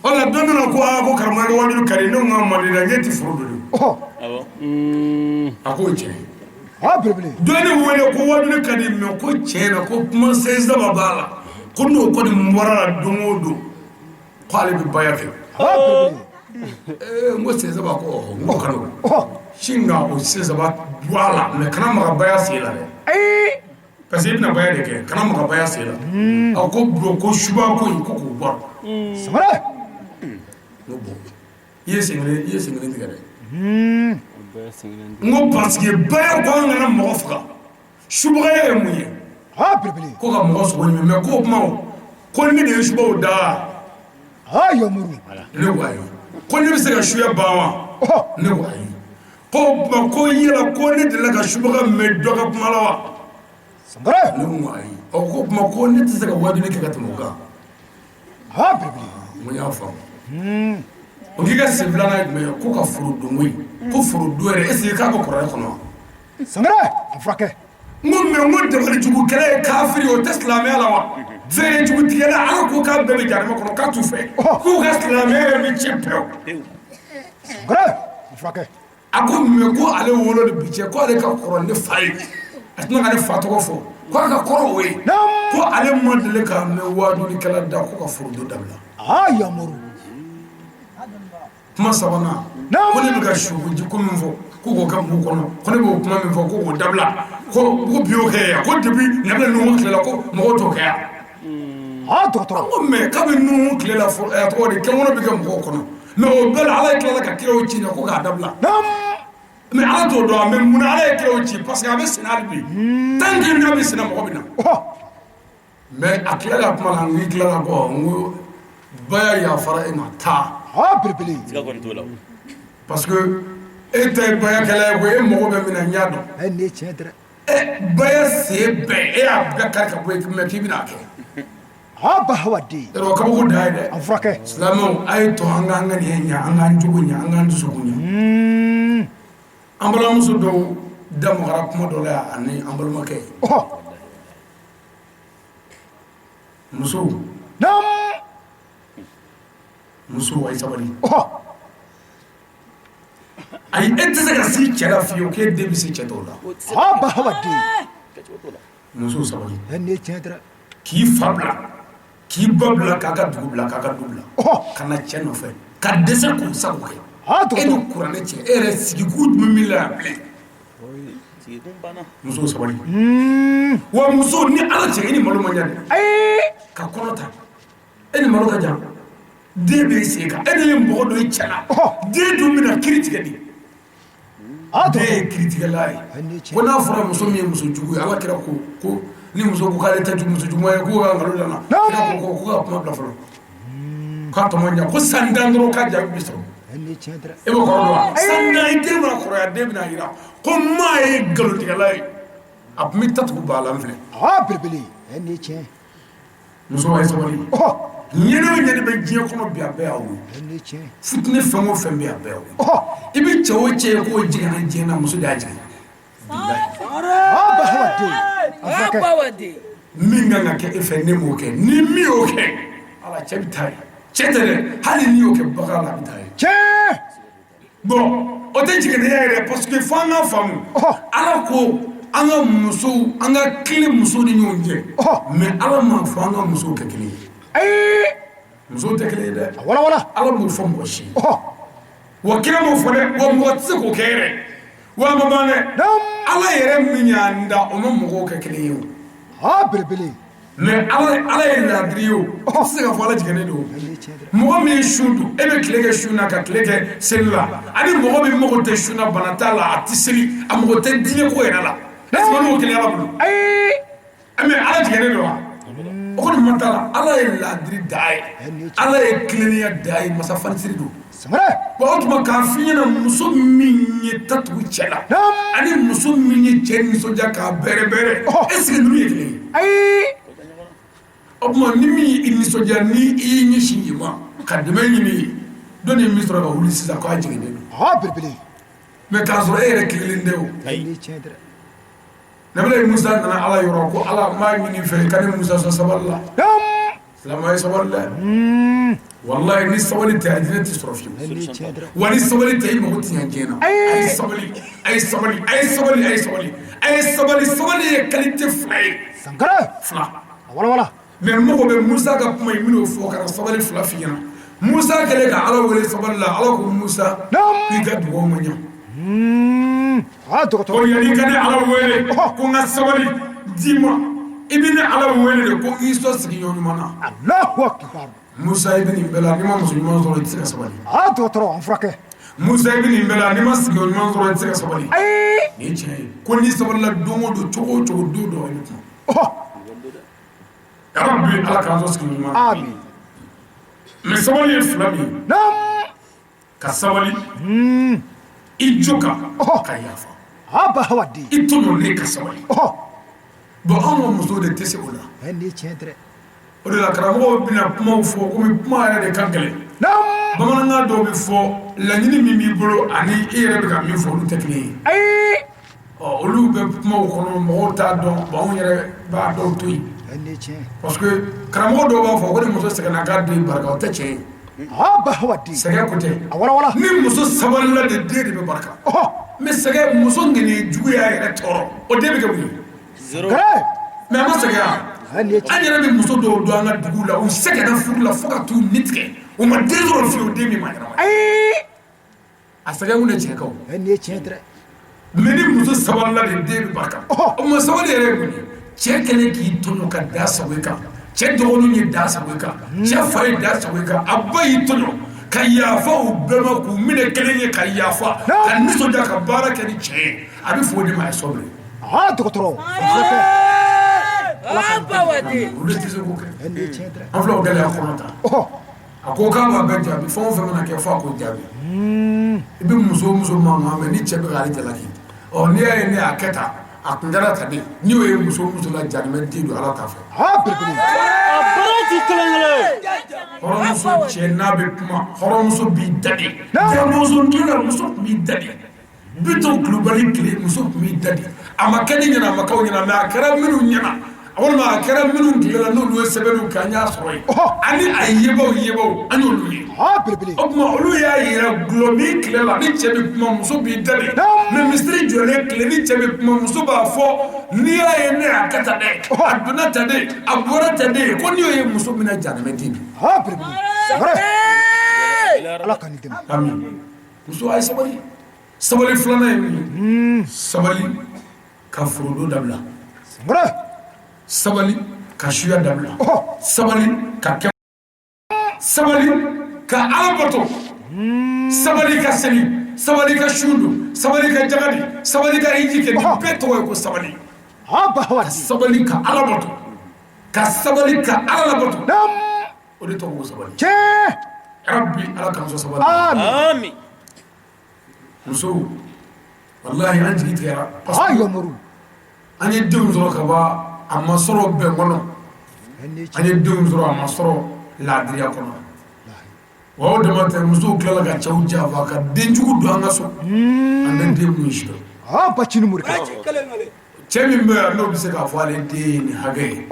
o la don dɔ la ko aa ko karamɔgɔ wajulu ka di ne ko n ka mali la n tɛ foro dɔn a k'o tiɲɛ dɔ ne wele ko wajulu ka di mais ko tiɲɛ na ko kuma sen saba b'a la ko n'o kɔni bɔra la don o don ko ale bɛ baya kɛ n ko sen saba ko n ko ka nɔgɔn sin ka o sen saba bɔ a la mais kana maga baya sen la dɛ. Parce que i bɛna baya de kɛ kana maga baya sen la a ko bon ko suba ko in ko k'o bɔ Sangare n ko bon i ye sen kelen i ye sen kelen tigɛ dɛ n ko parce que baya ko an kana mɔgɔ faga subagaya ye mun ye ko ka mɔgɔ sogo ɲimi mais k'o kuma o ko ne de ye subaw da ne ko ayi ko ne bɛ se ka suya ban wa ne ko ayi ko kuma ko yala ko ne delila ka subaga mɛn dɔ ka kuma la wa ne ko ayi ɔ ko kuma ko ne tɛ se ka wajuli kɛ ka tɛmɛ o kan n ko n y'a faamu o k'i ka sen filanan ye jumɛn ye ko ka foro don koyi ko foro don yɛrɛ est ce que k'a bɛ kuranɛ kɔnɔ wa Sangare a furakɛ n ko mais n ko dabalijugu kɛlɛ ye kafiri o tɛ silamɛya la wa fɛɛrɛ jugu tigɛla Ala ko k'a bɛɛ bɛ jahanama kɔnɔ k'a t'u fɛ k'u ka silamɛya yɛrɛ bɛ tiɲɛ pewu Sangare a furakɛ a ko mais ko ale wolo ni bi cɛ ko ale ka kɔrɔ ne fa ye a tɛna ka ne fa tɔgɔ fɔ ko a ka kɔrɔ o ye ko ale ma deli k'a mɛn wajulikɛla da ko ka forodon dabila kuma sabanan ko ne bɛ ka sukoji ko min fɔ ko k'o kɛ mugu kɔnɔ ko ne b'o kuma min fɔ ko k'o dabila ko ko bi y'o kɛ yan ko depuis nabila nuhu tile la ko mɔgɔw t'o kɛ yan dɔgɔtɔrɔ ko mais kabi nuhu tile la a tɔgɔ di kɛnkɔnɔ bɛ kɛ mɔgɔw kɔnɔ mais o bɛɛ la Ala ye tilala ka kiraw ci ko k'a dabila mais Ala t'o dɔn mais munna Ala ye kiraw ci parce que a bɛ senna hali bi tant que n'a bɛ senna mɔgɔ bɛ na mais a tilala kuma la n k'i tilala kɔ n ko baya yafara e ma taa belebele siga kɔni t'o la parce que e ta ye bayakɛla ye koyi e mago bɛ min na n y'a dɔn nin ye tiɲɛ dɛ baya sen bɛɛ e y'a bɛɛ kari ka bɔ yen mais k'i bɛna a kɛ ba hawa den yɔrɔ kabako dan ye dɛ a furakɛ silamɛw a ye to an k'an ŋaniya ɲɛ an k'an jogo ɲɛ an k'an dusukun ɲɛ an balimamuso dɔw da magara kuma dɔ la yan ani an balimakɛ musow musow a ye sabali ayi e tɛ se ka s'i cɛ la fiyewu k'e den bɛ se cɛ tɔw la ba hawa den musow sabali nin ye tiɲɛ dɛ k'i fa bila k'i ba bila k'a ka dugu bila k'a ka du bila ka na cɛ nɔfɛ ka dɛsɛ k'u sago kɛ e ni kuranɛ cɛ e yɛrɛ sigikun jumɛn b'i la yan bilen sigikun banna musow sabali wa muso ni Ala cɛ e ni malo man jan dɛ ka kɔnɔ ta e ni malo ka jan den bɛ sen kan e de ye mɔgɔ dɔ ye cɛ la den dun bɛna kiiri tigɛ de den ye kiiritigɛla ye ko n'a fɔra muso min ye muso jugu ye Ala kira ko ko ni muso ko k'ale tɛ muso jugu ye k'o ka nkalon da na kira ko ko ka kuma bila fɔlɔ k'a tɔ man jan ko san 10 dɔrɔn k'a jaabi bɛ sɔrɔ e b'o kɔrɔ dɔn wa san 10 i den mana kɔrɔya den bɛna jira ko maa ye nkalontigɛla ye a tun bɛ ta tugu ba la n filɛ belebele nin ye tiɲɛ. Muso a ye sabali. Ɲɛnɛ o ɲɛnɛ bɛ diɲɛ kɔnɔ bi, a bɛɛ y'aw ye. Fitinɛ fɛn o fɛn bɛ, a bɛɛ y'aw ye. I bɛ cɛ o cɛ ye k'o jiginna diɲɛ na, muso de y'a jigin. Min kan ka kɛ e fɛ, ne m'o kɛ, ni min y'o kɛ, ala cɛ bɛ taa ye. Cɛ tɛ dɛ, hali n'i y'o kɛ bagan la, a bɛ taa ye. Bon, o tɛ jiginniya yɛrɛ, parce que fo an ka faamu, Ala ko an ka musow, an ka tilen musow ni ɲɔgɔn cɛ, mais Ala m'a fɔ an ka musow kɛ kelen ye. Ayi. Musow tɛ kelen ye dɛ. Wala wala. Ala m'o fɔ mɔgɔ si ye, wa kira m'o fɔ dɛ, wa mɔgɔ tɛ se k'o kɛ yɛrɛ, wa a ma ban dɛ. Ala yɛrɛ min y'an da, o ma mɔgɔw kɛ kelen ye o. Aa, belebele. Mais Ala ye laadiri ye o. I tɛ se ka fɔ Ala jiginnen don. Mɔgɔ min ye sun don, e bɛ tile kɛ sun na ka tile kɛ seli la, ani mɔgɔ min mago tɛ sun na, bana t'a la, a tɛ seli, a mago tɛ diinɛ ko yɛrɛ la, est ce que olu kelen Ala bolo? Ayi. Mais Ala jiginnen don wa? O kɔni man t'a la. Ala ye laadiri da ye, Ala ye tilennenya da ye, masa fanisiri don. Bon, o tuma k'a f'i ɲɛna, muso min ye ta tugu cɛ la ani muso min ye cɛ nisɔndiya k'a bɛrɛ bɛrɛ, est ce que ninnu ye kelen ye? Ayi. O tuma ni min y'i nisɔndiya, ni i y'i ɲɛsin yen ma ka dɛmɛ ɲini ye, dɔ ni min sɔrɔ ka wuli sisan k'a jiginnen don. Aa, belebele. Mais k'a sɔrɔ e yɛrɛ tilennen tɛ o. Nabila Musa nana Ala yɔrɔ ko Ala, n b'a ɲini fɛ i ka ne Musa sɔn sabali la. Silamɛ ye sabali dɛ. Walayi, ni sabali tɛ, alijinɛ tɛ sɔrɔ fiyewu. Wa ni sabali tɛ, i mago tɛ ɲɛ diɲɛ na. A ye sabali, a ye sabali, a ye sabali, a ye sabali, a ye sabali. Sabali ye qualité fila ye. Sankara. Fila. Wala wala. Mais n mago bɛ Musa ka kuma in, n bɛn'o fɔ ka na sabali fila f'i ɲɛna. Musa kɛlen ka Ala wele sabali la, Ala ko Musa, k'i ka dugawu ma ɲɛ. Aa, dɔgɔtɔrɔ. Ko yanni ka ne Ala wele ko n ka sabali d'i ma, i bɛ ne Ala wele de ko n k'i sɔn sigiɲɔgɔn ɲuman na. Alahu akibaru. Musa, i bɛ nin bɛɛ la, n'i ma muso ɲuman sɔrɔ, i tɛ se ka sabali. Aa, dɔgɔtɔrɔ, an furakɛ. Musa, i bɛ nin bɛɛ la, n'i ma sigiɲɔgɔn ɲuman sɔrɔ, i tɛ se ka sabali. Ayi. Nin ye tiɲɛ ye. Ko n'i sabalila don o don, cogo o cogo, don dɔ i bɛ kuma. Yarabi, Ala k'an sɔn sigi ɲuman na. Amin. Mais sabali ye fila min ye. Ka sabali i jo kan, ka yafa. Aa, bahawaden. I tɔɲɔlen ka sabali. Bon, anw ka musow de tɛ se o la. Nin ye tiɲɛ dɛ. O de la karamɔgɔw bɛna kumaw fɔ komi kuma yɛrɛ de ka gɛlɛn. Bamanankan dɔw bɛ fɔ, laɲini min b'i bolo ani i yɛrɛ bɛ ka min fɔ, olu tɛ kelen ye. Ayi. Ɔ, olu bɛ kumaw kɔnɔ, mɔgɔw t'a dɔn. Bon, anw yɛrɛ b'a dɔw to yen. Nin ye tiɲɛ. Parce que karamɔgɔ dɔw b'a fɔ ko ni muso sɛgɛnna k'a den barika, o tɛ tiɲɛ ye. Aa, bahawaden. Sɛgɛn ko tɛ. A wala wala. Ni muso sabalila de, den de bɛ barika. Mais sɛgɛn, muso ŋaniya jugu y'a yɛrɛ tɔɔrɔ, o den bɛ kɛ mun ye? Sankara. Mais a ma sɛgɛn wa? Nin ye tiɲɛ. An yɛrɛ bɛ muso dɔw dɔn an ka dugu la, u sɛgɛnna furu la fo ka t'u ni tigɛ, u ma den sɔrɔ fiyewu, den min ma ɲɛnama. Ayi. A sɛgɛn kun tɛ cɛ kan o. Nin ye tiɲɛ dɛ. Mais ni muso sabalila de, den bɛ barika. O ma sabali yɛrɛ ye mun ye? Cɛ kɛlen k'i tɔɲɔ ka da sago i kan, cɛ dɔgɔninw ye da sago i kan, cɛ fa ye da sago i kan, a ba y'i tɔɲɔ ka yafa u bɛɛ ma, k'u minɛ kelen ye, ka yafa, ka nisɔndiya, ka baara kɛ ni cɛ ye, a bɛ fɔ o de ma a ye sabali. Aa, dɔgɔtɔrɔ, an furakɛ. Olu tɛ se k'o kɛ. Nin ye tiɲɛ dɛ. An filɛ o gɛlɛya kɔnɔ tan. A ko k'a b'a bɛɛ jaabi, fɛn o fɛn mana kɛ, fo a k'o jaabi. I bɛ muso o muso mankan mɛn ni cɛ bɛ k'ale jalaki, ɔ n'i y'a ye ne y'a kɛ tan, a kun kɛra tan de, n'i y'o ye muso o muso la, jahanamɛ den don, Ala t'a fɛ. Aa, belebele. Hɔrɔnmuso cɛ n'a bɛ kuma, hɔrɔnmuso b'i da de. Jaramuso tile la, muso tun b'i da de. Bitɔn Kulubali tile, muso tun b'i da de. A ma kɛ ne ɲɛna, a ma k'aw ɲɛna, mais a kɛra minnu ɲɛna, walima a kɛra minnu tile la, n'olu ye sɛbɛnniw kɛ, an y'a sɔrɔ yen, ani a yebaw yebaw, an y'olu ye. Aa, belebele. O tuma olu y'a yira gulɔ min tile la, ni cɛ bɛ kuma, muso b'i da de. Mais misiri jɔlen tile, ni cɛ bɛ kuma, muso b'a fɔ n'i y'a ye ne y'a kɛ tan dɛ, a donna tan de, a bɔra tan de, ko n'i y'o ye muso min na, jahanamɛ den don. Aa, belebele. Sankara. Ala ka nin dɛmɛ. Ami, muso a ye sabali. Sabali filanan ye min ye, sabali ka forodo dabila. Sankara. Sabali ka suya dabila. Sabali ka kɛ, sabali ka Ala bato, sabali ka seli, sabali ka sun don, sabali ka jagadi, sabali ka hiji kɛ, nin bɛɛ tɔgɔ ye ko sabali. Aa, bahawaden. Sabali ka Ala bato, ka sabali ka Ala labato, o de tɔgɔ ko sabali. Tiɲɛ. Rabbi, Ala k'an sɔn sabali. Amin. Musow, walahi, an jigi tigɛra parce Aa, que yamaru. an ye denw sɔrɔ ka ban, a ma sɔrɔ bɛn kɔnɔ. An ye denw sɔrɔ, a ma sɔrɔ laadiriya kɔnɔ. Wa o dama tɛ, musow tilala ka cɛw janfa ka denjugu don an ka so, an tɛ den mun si dɔn. Aa, Bacini Morikɛ. Cɛ min bɛ yan, n'o bɛ se k'a fɔ ale den ye nin hakɛ ye,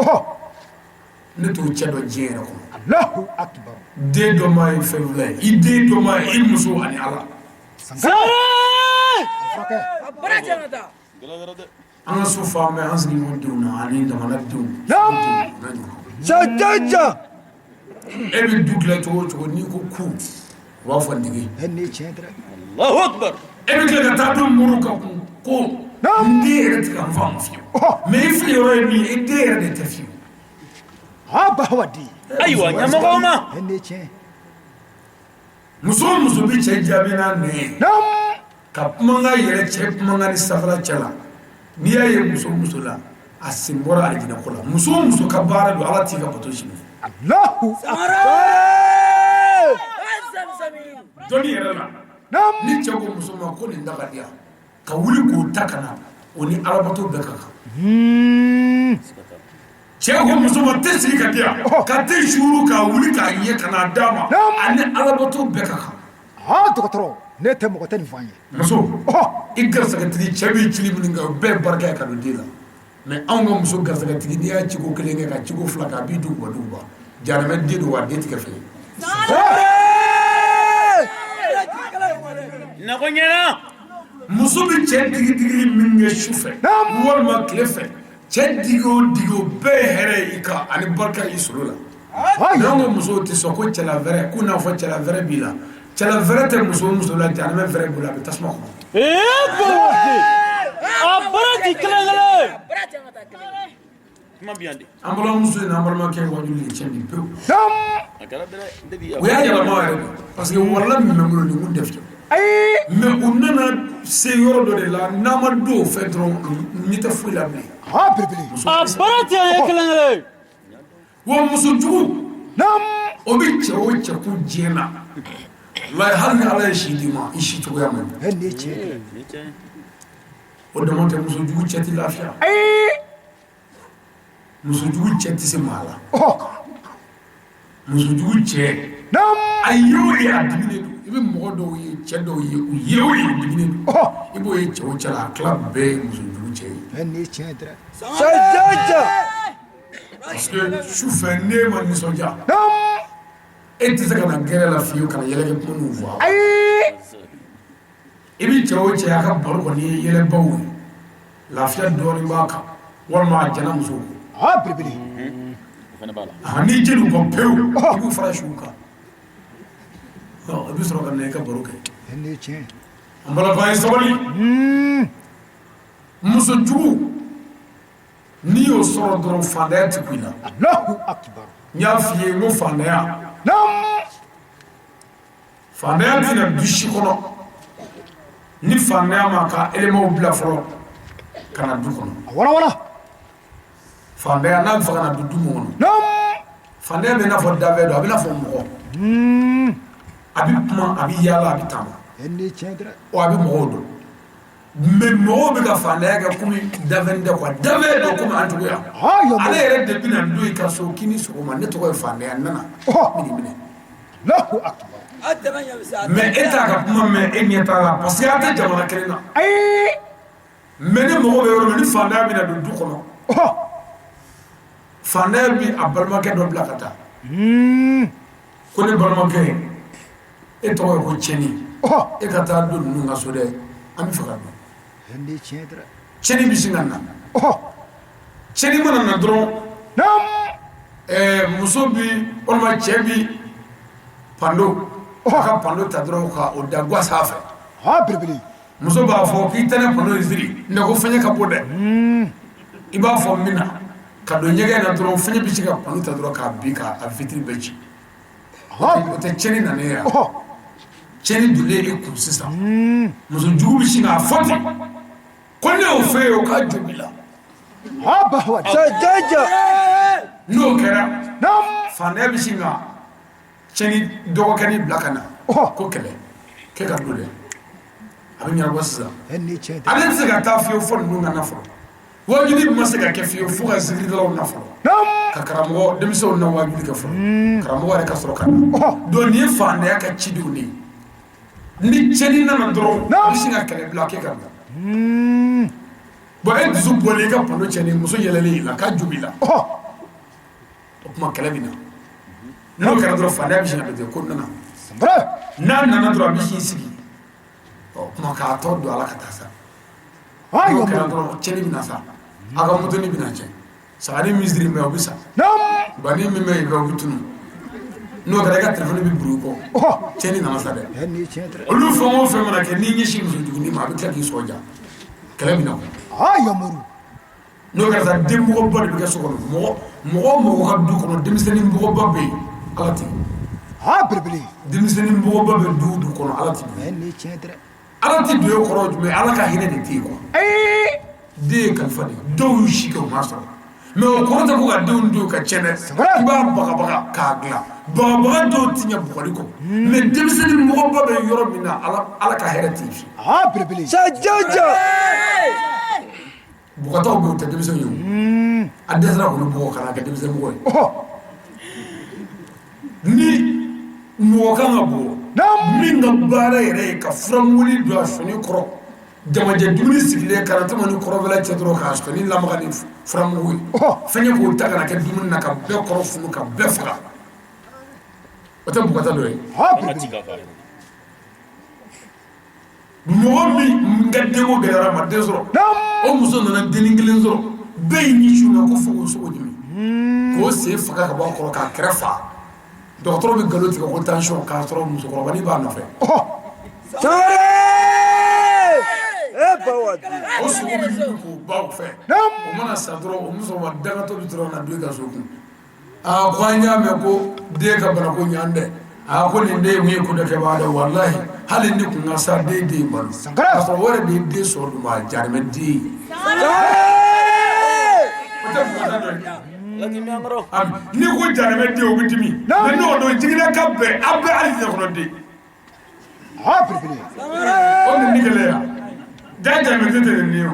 ne t'o cɛ dɔn diɲɛ yɛrɛ kɔnɔ. Allahu akbar. Den dɔ ma ye fɛn fila ye, i den dɔ ma ye i muso ani Ala. Furakɛ. An ka so fan bɛɛ, an sigiɲɔgɔn denw na ani jamana denw. Naam. N'a ɲɔgɔn. E bɛ du dilan cogo o cogo, n'i ko ku, u b'a fɔ nege. Ɛ, nin ye tiɲɛ dɛ. Allahu akbar. E bɛ tila ka taa don moriw kan kun ko n den yɛrɛ tɛ ka n faamu fiyewu, mais i fili yɔrɔ ye min ye, i den yɛrɛ de tɛ fiyewu. Aa, Bahawadi. Ayiwa, ɲɛmɔgɔw ma. Ɛ, nin ye tiɲɛ. Muso o muso bɛ cɛ jaabi n'a nɛn ye, ka kumakan yɛrɛ cɛ kumakan ni safara cɛ la, n'i y'a ye muso o muso la, a sen bɔra alijinɛ ko la. Muso o muso ka baara don, Ala t'i ka bato si minɛ. Allahu akbar. Dɔnni yɛrɛ la, ni cɛ ko muso ma ko nin da ka di yan, ka wuli k'o ta ka na, o ni alabato bɛɛ ka kan. Cɛ ko muso ma te sigi ka di yan, ka te suuru k'a wuli k'a ɲɛ ka n'a d'a ma, ani alabato bɛɛ ka kan. Aa, dɔgɔtɔrɔ, ne tɛ mɔgɔ tɛ nin fɔ an ye. Muso, i garisɛgɛtigi, cɛ b'i cili min kɛ, o bɛɛ ye barika ye ka don den la. Mais anw ka muso garisɛgɛtigi, n'i y'a ciko kelen kɛ ka ciko fila kɛ, a b'i duguba duguba, jahanamɛ den don, wa a den tigɛ fɛ. Nako ɲɛna. Muso bɛ cɛ digi digili min kɛ su fɛ walima tile fɛ, cɛ digi o digi, o bɛɛ ye hɛrɛ ye i kan ani barika i solo la. Mais anw ka musow tɛ sɔn ko cɛla wɛrɛ k'u n'a fɔ cɛla wɛrɛ b'i la. Cɛla wɛrɛ tɛ muso o muso la, jahanamɛ wɛrɛ b'o la, a bɛ tasuma kɔnɔ. Ee, Bahawadi. A baraji kelen kelen. Kuma bi yan de. An balimamuso in n'an balimakɛ wajuli de tiɲɛ bi pewu. A kɛra dɛ, n tɛ bi. O y'a yɛlɛma yɛrɛ de, parce que warala min bɛ n bolo nin kun tɛ fiyewu. Ayi. Mais u nana se yɔrɔ dɔ de la, n'an ma don o fɛ dɔrɔn, ɲɛ tɛ foyi la bilen. Aa, belebele. A baraji an ye kelen kelen. Wa muso jugu, o bɛ cɛ o cɛ kun diɲɛ na, walayi, hali ni Ala ye si d'i ma, i si cogoya man ɲi. Ɛ, nin ye tiɲɛ dɛ. Ni tiɲɛ. O dama tɛ, muso jugu cɛ tɛ lafiya. Ayi. Muso jugu cɛ tɛ se maa la. Muso jugu cɛ, a ye o ye, a diminen don. I bɛ mɔgɔ dɔw ye, cɛ dɔw ye, u ye o ye, u diminen don. I b'o ye cɛ o cɛ la, a tila bɛɛ ye muso jugu cɛ ye. Ɛ, nin ye tiɲɛ dɛ. Parce que su fɛ, n'e ma nisɔndiya, e tɛ se ka na gɛrɛ la fiyewu ka na yɛlɛkɛ kuma n'u fɔ. Ayi. I bɛ cɛ o cɛ, a ka baro kɔni ye yɛlɛbaw ye, lafiya dɔɔnin b'a kan, walima a jɛnna musow kɔ. Aa, belebele. O fana b'a la. Ah, n'i jɛn'u kɔ pewu, i b'u fara siw kan. Ɔ, i bɛ sɔrɔ ka na i ka baro kɛ. Ɛ, nin ye tiɲɛ. An balakaw, ye sabali. Muso jugu, n'i y'o sɔrɔ dɔrɔn, fantanya tɛ kun i la. Allahu akbar. N y'a f'i ye n ko fantanya, fantanya tɛna du si kɔnɔ ni fantanya ma ka éléments bila fɔlɔ ka na du kɔnɔ. A wala wala. Fantanya n'a bɛ fɛ ka na don du mun kɔnɔ, fantanya bɛ i n'a fɔ danfɛn dɔ, a bɛ i n'a fɔ mɔgɔ, a bɛ kuma, a bɛ yaala, a bɛ taama. Ɛ, nin ye tiɲɛ dɛ. Wa a bɛ mɔgɔw dɔn. Mais mɔgɔw bɛ ka fantanya kɛ komi danfɛn tɛ quoi, danfɛn don komi an cogoya. Aa, yɔrɔ. Ale yɛrɛ de bɛna don i ka so k'i ni sɔgɔma, ne tɔgɔ ye fantanya, n nana n bɛ n'i minɛ. Allahu akbar. Mais e t'a ka kuma mɛn, e ɲɛ t'a la, parce que a tɛ jamana kelen na. Ayi. Mais ni mɔgɔ bɛ yɔrɔ min, ni fantanya bɛna don du kɔnɔ, fantanya bɛ a balimakɛ dɔ bila ka taa ko ne balimakɛ, e tɔgɔ ye ko cɛni, e ka taa don ninnu ka so dɛ, an bɛ fɛ ka don. Ɛ, nin ye tiɲɛ dɛ. Cɛni bɛ sin ka na. Cɛni mana na dɔrɔn, muso bi walima cɛ bi pando, a ka pando ta dɔrɔn ka o da gwa sanfɛ. Aa, belebele. Muso b'a fɔ k'i tɛ ne pando in siri ne ko fɛn ka bon dɛ. I b'a fɔ min na ka don ɲɛgɛn na dɔrɔn, fɛn bɛ se ka pando ta dɔrɔn k'a bin k'a vitre bɛɛ ci. O tɛ cɛni nanen ye wa? Cɛni donnen e kun sisan, muso jugu bɛ sin k'a fɔ ten ko ne y'o fɛ ye, o k'a jo b'i la. Aa, Bahawadi. N'o kɛra, fantanya bɛ sin ka cɛni dɔgɔkɛni bila ka na ko kɛlɛ k'e ka don dɛ, a bɛ ɲɛnabɔ sisan. Ɛ, nin ye tiɲɛ dɛ. Ale tɛ se ka taa fiyewu fo ninnu ka na fɔlɔ. Wajuli ma se ka kɛ fiyewu fo ka zikiridalaw na fɔlɔ. Ka karamɔgɔ denmisɛnw na waajuli kɛ fɔlɔ, karamɔgɔ yɛrɛ ka sɔrɔ ka na. Donc nin ye fantanya ka cidenw de ye. Ni tiɲɛni nana dɔrɔn, a bɛ sin ka kɛlɛ bila k'e ka bila. Bon, e dusu bɔlen, i ka panneau tiɲɛnen, muso yɛlɛlen i la k'a jo b'i la, o tuma kɛlɛ bɛ na. N'o kɛra dɔrɔn, fantanya bɛ sin ka don ko nana. N'a nana dɔrɔn, a bɛ sin sigi, ɔ tuma k'a tɔ don a la ka taa sa. N'o kɛra dɔrɔn, tiɲɛni bɛ na sa. A ka motoni bɛ na tiɲɛ, sagani min siri bɛ, o bɛ sa, bani min bɛ yen, o bɛ tunu. N'o kɛra, i ka telefɔni bɛ buru i kɔ. Tiɲɛni nana sa dɛ. Olu fɛn o fɛn mana kɛ, n'i ɲɛsin muso jugunin ma, a bɛ tila k'i sɔn ja, kɛlɛ bɛ na. N'o kɛra sa, denbugɔba de bɛ kɛ so kɔnɔ. Mɔgɔ mɔgɔ o mɔgɔ ka du kɔnɔ, denmisɛnnin bugɔba bɛ yen, Ala tɛ belebele. Denmisɛnnin bugɔba bɛ du du kɔnɔ, Ala tɛ. Ala tɛ don e kɔrɔ jumɛn? Ala ka hinɛ de tɛ yen quoi. Den ye kalifa de ye. Dɔw y'u si kɛ, u m'a sɔrɔ, mais o kɔrɔ tɛ ko ka denw to ka tiɲɛ dɛ. I b'a bagabaga k'a dilan. Bagabaga dɔw ti ɲɛ bugɔli kɔ, mais denmisɛnnin mɔgɔba bɛ yɔrɔ min na, Ala ka hɛrɛ tɛ yen fiyewu. Belebele. Bugɔtaw bɛ yen, o tɛ denmisɛnw ye o. A dɛsɛra k'olu bugɔ ka na kɛ denmisɛnnin mɔgɔ ye. Ni mɔgɔ kan ka bugɔ, min ka baara yɛrɛ ye ka furamuguni don a sɔni kɔrɔ, jamajɛ dumuni sigilen, karatama ni kɔrɔfɛla cɛ dɔrɔn, k'a sɔni lamaga ni furamugu ye, fɛnkɛ k'o ta ka na kɛ dumuni na, ka bɛɛ kɔrɔ funu, ka bɛɛ faga, o tɛ bugɔta dɔ ye? Mɔgɔ min ka denko gɛlɛyara, ma den sɔrɔ, o muso nana dennin kelen sɔrɔ, bɛɛ y'i ɲɛsin o ma ko fo k'o sogo ɲimi, k'o sen faga ka bɔ a kɔrɔ, k'a kɛrɛ fa. Dɔgɔtɔrɔ bɛ nkalon tigɛ ko tension, k'a sɔrɔ musokɔrɔbanin b'a nɔfɛ. O sogo bɛ ɲimi k'o ban o fɛ. O mana sa dɔrɔn, o musokɔrɔba dangatɔ bɛ dɔrɔn na don i ka so kun. Aa, ko an y'a mɛn ko den ka bana ko ɲan dɛ. Aa, ko nin den ye ko dɔ kɛbaa dɛ. Walahi, hali ni kun ka sa, den den balo, k'a sɔrɔ o yɛrɛ de ye den sɔrɔ dun, a jarimɛ den ye. O tɛ bugɔta dɔ ye? N'i ko jarimɛ den, o bɛ dimi, mais n'o don jiginɛ ka bɛn aw bɛɛ, hali diɲɛ kɔnɔ den. O nin ni gɛlɛya ja, jarimɛ den tɛ nin ye o.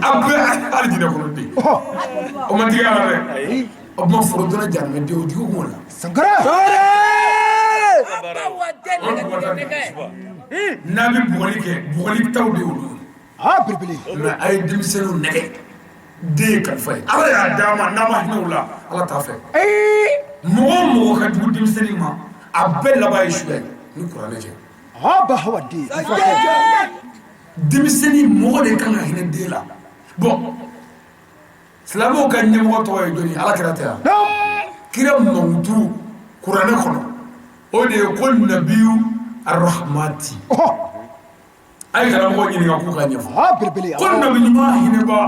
Aw bɛɛ, hali diɲɛ kɔnɔ den, o ma digi a la dɛ. O tuma foro donna jarimɛ den, o digi kun la. N'a bɛ bugɔli kɛ, bugɔli taw de y'olu ye. Mais a ye denmisɛnninw nɛgɛ. Den ye kalifa ye, Ala y'a d'a ma. N'a ma hinɛ u la, Ala t'a fɛ. Mɔgɔ o mɔgɔ ka jugu denmisɛnnin ma, a bɛɛ laban ye suya ye ni kuranɛ cɛ. Denmisɛnnin, mɔgɔ de kan ka hinɛ den la. Bon, silamɛw ka ɲɛmɔgɔ tɔgɔ ye jɔni ye? Ala kira tɛ yan? Kira mankutu kuranɛ kɔnɔ, o de ye ko nabiyu arahmati. A ye karamɔgɔ ɲininka k'u ka ɲɛfɔ ko nabi ɲuman hinɛba.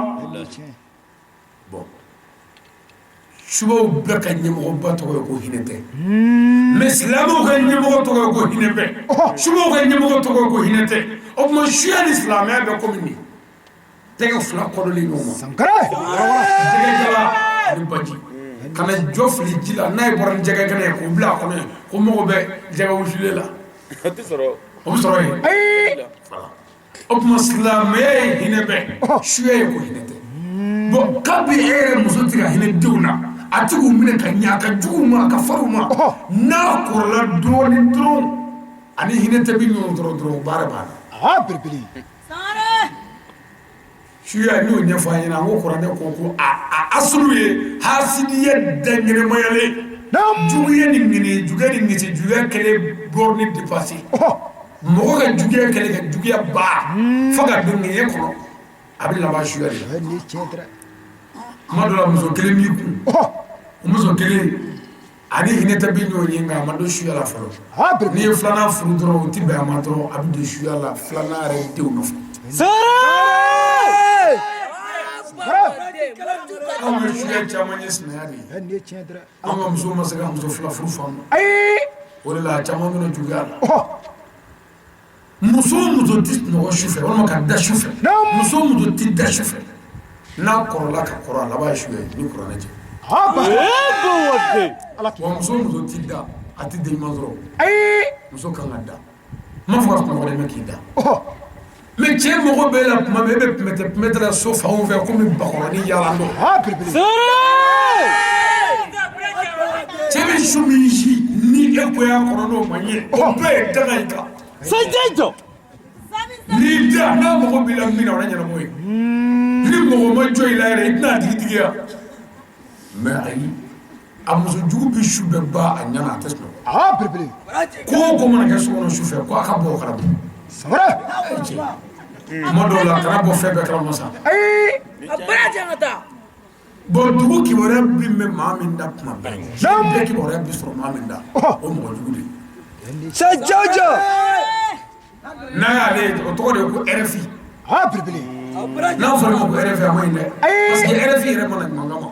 Bon, subaw bɛɛ ka ɲɛmɔgɔba tɔgɔ ye ko hinɛ tɛ, mais silamɛw ka ɲɛmɔgɔ tɔgɔ ye ko hinɛ bɛɛ. Subaw ka ɲɛmɔgɔ tɔgɔ ye ko hinɛ tɛ. O tuma suya ni silamɛya bɛ komi nin tɛgɛ fila kɔdɔlen ɲɔgɔn ma, jɛgɛ jala ani baji. Kana jɔ fili ji la, n'a ye bɔra ni jɛgɛ kɛnɛ ye k'o bila a kɔnɔ yen, ko mago bɛ jɛgɛ wusulen la, o bɛ sɔrɔ yen. O tuma silamɛya ye hinɛ bɛɛ, suya ye ko hinɛ tɛ. Bon, kabi e yɛrɛ muso tɛ ka hinɛ denw na, a tɛ k'u minɛ ka ɲɛ, a ka jugu u ma, a ka farin u ma, n'a kɔrɔla dɔɔnin dɔrɔn, ani hinɛ tɛ bi ɲɔgɔn dɔrɔn dɔrɔn, baara banna. Suya, n y'o ɲɛfɔ an ɲɛna, ko kuranɛ ko a asulu ye hasidiya daɲɛnɛmayalen, juguya ni ŋini juguya ni ŋisi juguya kɛlen borne dépassé. Mɔgɔ ka juguya kɛlen ka juguya ba fo ka don ŋɛɲɛ kɔnɔ, a bɛ laban suya de la. Kuma dɔ la, muso kelen b'i kun, o muso kelen ani hinɛ tɛ bi ɲɔgɔn ye, nka a ma don suya la fɔlɔ. N'i ye filanan furu dɔrɔn, o tɛ bɛn a ma dɔrɔn, a bɛ don suya la filanan yɛrɛ denw nɔfɛ. Anw ka suya caman ye sinaya de ye. Anw ka muso ma se ka muso fila furu faamu, o de la a caman bɛna juguya la. Muso o muso tɛ sunɔgɔ su fɛ walima ka da su fɛ, muso o muso tɛ da su fɛ, n'a kɔrɔla ka kɔrɔ, a laban ye suya ye ni kuranɛ cɛ. Wa muso o muso tɛ da, a tɛ den ɲuman sɔrɔ. Muso kan ka da. N m'a fɔ ka sunɔgɔ dɛ, mais k'i da. Mais cɛ mago b'e la tuma min, e bɛ pɛmɛtɛ pɛmɛtɛ la so fanw fɛ komi bakɔrɔnin yaalan dɔ. Belebele. Cɛ bɛ su min si ni e goya kɔrɔ n'o ma ɲɛ, o bɛɛ ye danga i kan. N'i da n'a mago b'i la min na, o na ɲɛnabɔ ye. Ni mɔgɔ ma jɔ i la yɛrɛ, i tɛna a tigi tigiya. Mais ayi, a muso jugu bɛ su bɛɛ ban a ɲɛna, a tɛ sunɔgɔ. Belebele. Ko o ko mana kɛ so kɔnɔ su fɛ, ko a ka bɔ o kalama. Sangare. Cɛ, tuma dɔw la, kana bɔ fɛn bɛɛ kalama sa. Ayi. Bon, dugu kibaruya bi mɛn maa min da tuma bɛɛ, diɲɛ bɛɛ kibaruya bi sɔrɔ maa min da, o mɔgɔ jugu de ye. N'a y'ale ye, o tɔgɔ de ye ko RFI. Belebele. N'a fɔra ma ko RFI, a ma ɲi dɛ, parce que RFI yɛrɛ mana ɲuman kama,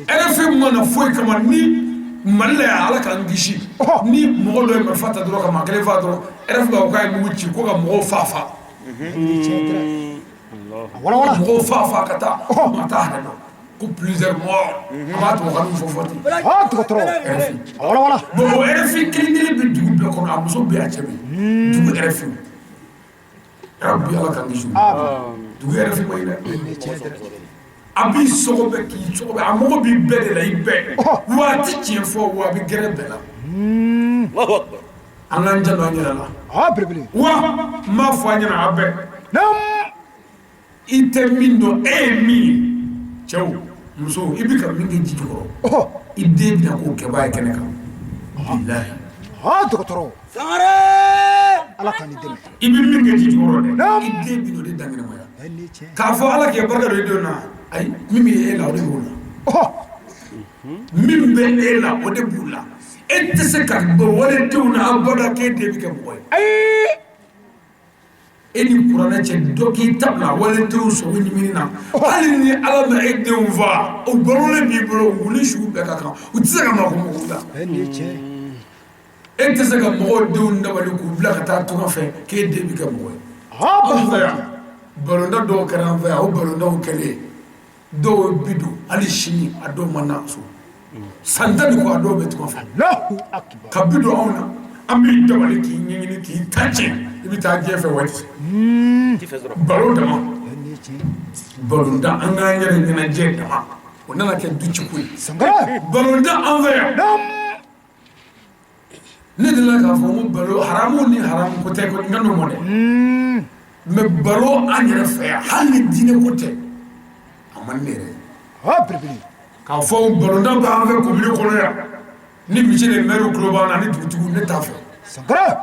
RFI mana foyi kama ni Mali la yan, Ala k'an kisi, ni mɔgɔ dɔ ye marifa ta dɔrɔn ka maa kelen fa dɔrɔn, RFI b'a fɔ k'a ye mugu ci ko ka mɔgɔw fa fa. A wala wala. Mɔgɔw fa fa ka taa, maa t'a hakɛ dɔn ko plusieurs morts, an b'a tubabukan fɔ fɔ ten. Dɔgɔtɔrɔ. A wala wala. Bon, o RFI kelen kelen bɛ dugu bɛɛ kɔnɔ, a muso bɛ yen, a cɛ bɛ yen, dugu RFI. Rabi, Ala k'an kisi, dugu RFI ma ɲi dɛ. A b'i sɔgɔbɛ k'i sɔgɔbɛ, a mago b'i bɛɛ de la, i bɛɛ wa a ti tiɲɛ fɔ, wa a bɛ gɛrɛ bɛɛ la. An k'an janto an yɛrɛ la. Belebele. Wa n b'a fɔ an ɲɛna a bɛɛ. Naam. I tɛ min dɔn, e ye min ye, cɛw, musow, i bɛ ka min kɛ ji jukɔrɔ, i den bɛna k'o kɛbaa ye kɛnɛ kan, bilahi. Dɔgɔtɔrɔ. Ala k'an dɛmɛ. I bɛ min kɛ ji jukɔrɔ dɛ, Naam. i den bɛ n'o de dankɛnɛmaya. Ni tiɲɛ. K'a fɔ Ala k'i barika don i denw na, ayi, min bɛ e la, o de b'o la. Min bɛ e la, o de b'u la. E tɛ se ka bɔ waledenw na abada k'e den bɛ kɛ mɔgɔ ye. Ayi. E ni kuranɛ cɛ, dɔ k'i ta bila waledenw sogo ɲimini na, hali ni Ala ma e denw fa, o balolen b'i bolo, u ni su bɛɛ ka kan, u tɛ se ka mako mɔgɔw la. Ni tiɲɛ. E tɛ se ka mɔgɔw denw dabali k'u bila ka taa tunga fɛ k'e den bɛ kɛ mɔgɔ ye. Anw fɛ yan, balonda dɔw kɛra an fɛ yan, o balondaw kɛlen, dɔw bi don hali sini, a dɔw ma na so san 10 ni kɔ, a dɔw bɛ tunga fɛ. Allahu akbar. Ka bi don anw na, an b'i dabali k'i ɲɛɲini k'i ta tiɲɛ, i bɛ taa diɲɛ fɛ waati balo dama. Ni tiɲɛ. Balonda, an k'an yɛrɛ ɲɛnajɛ dama, o nana kɛ du ciko ye. Sangare. Balonda an fɛ yan. Naam. Ne delila k'a fɔ ko balo haramu ni haramu ko tɛ, ko n ka n'o mɔ dɛ, mais balo an yɛrɛ fɛ yan, hali ni diinɛ ko tɛ, a man di ne yɛrɛ ye. Belebele. K'a fɔ balonda b'an fɛ commune kɔnɔ yan, ni monsieur le maire tulo b'an na ni dugutigiw, ne t'a fɛ. Sangare.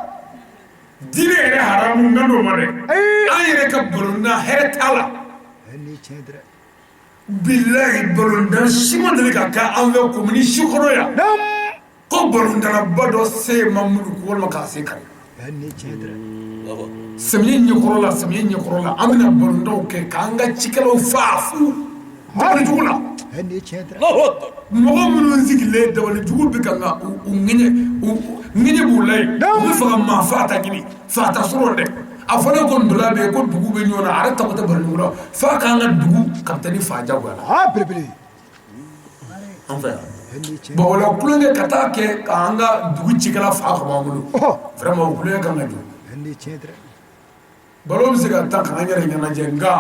Diinɛ yɛrɛ haramu, n ka n'o ma dɛ. Ayi. An yɛrɛ ka balonda, hɛrɛ t'a la. Ni tiɲɛ dɛ. Bilahi, balonda si ma deli ka kɛ an fɛ commune si kɔnɔ yan Naam. ko balondanaba dɔ se ma muluku walima k'a se kari. Ni tiɲɛ dɛ. Samiya ɲɛkɔrɔ la, samiya ɲɛkɔrɔ la, an bɛna balondaw kɛ k'an ka cikɛlaw faa fu dabalijugu la. Ni tiɲɛ dɛ. Mɔgɔ minnu sigilen dabalijugu bɛ kan ka u ŋɛɲɛ, u ŋɛɲɛ b'u la yen, u bɛ fɛ ka maa fa ta ɲini, fa ta sɔrɔ dɛ. A fɔra ko ndola bɛ yen, ko dugu bɛ ɲɔgɔn na, a yɛrɛ tɔgɔ tɛ balonjugu la, f'a k'an ka dugu kapitɛni fa jagoya la. Belebele. An fɛ yan. Ni tiɲɛ. Bon, o la kulonkɛ ka taa kɛ k'an ka dugu cikɛla fa ka bɔ an bolo, vraiment, o kulonkɛ kan ka jɔ. Ni tiɲɛ dɛ. Balo bɛ se ka taa k'an yɛrɛ ɲɛnajɛ, nka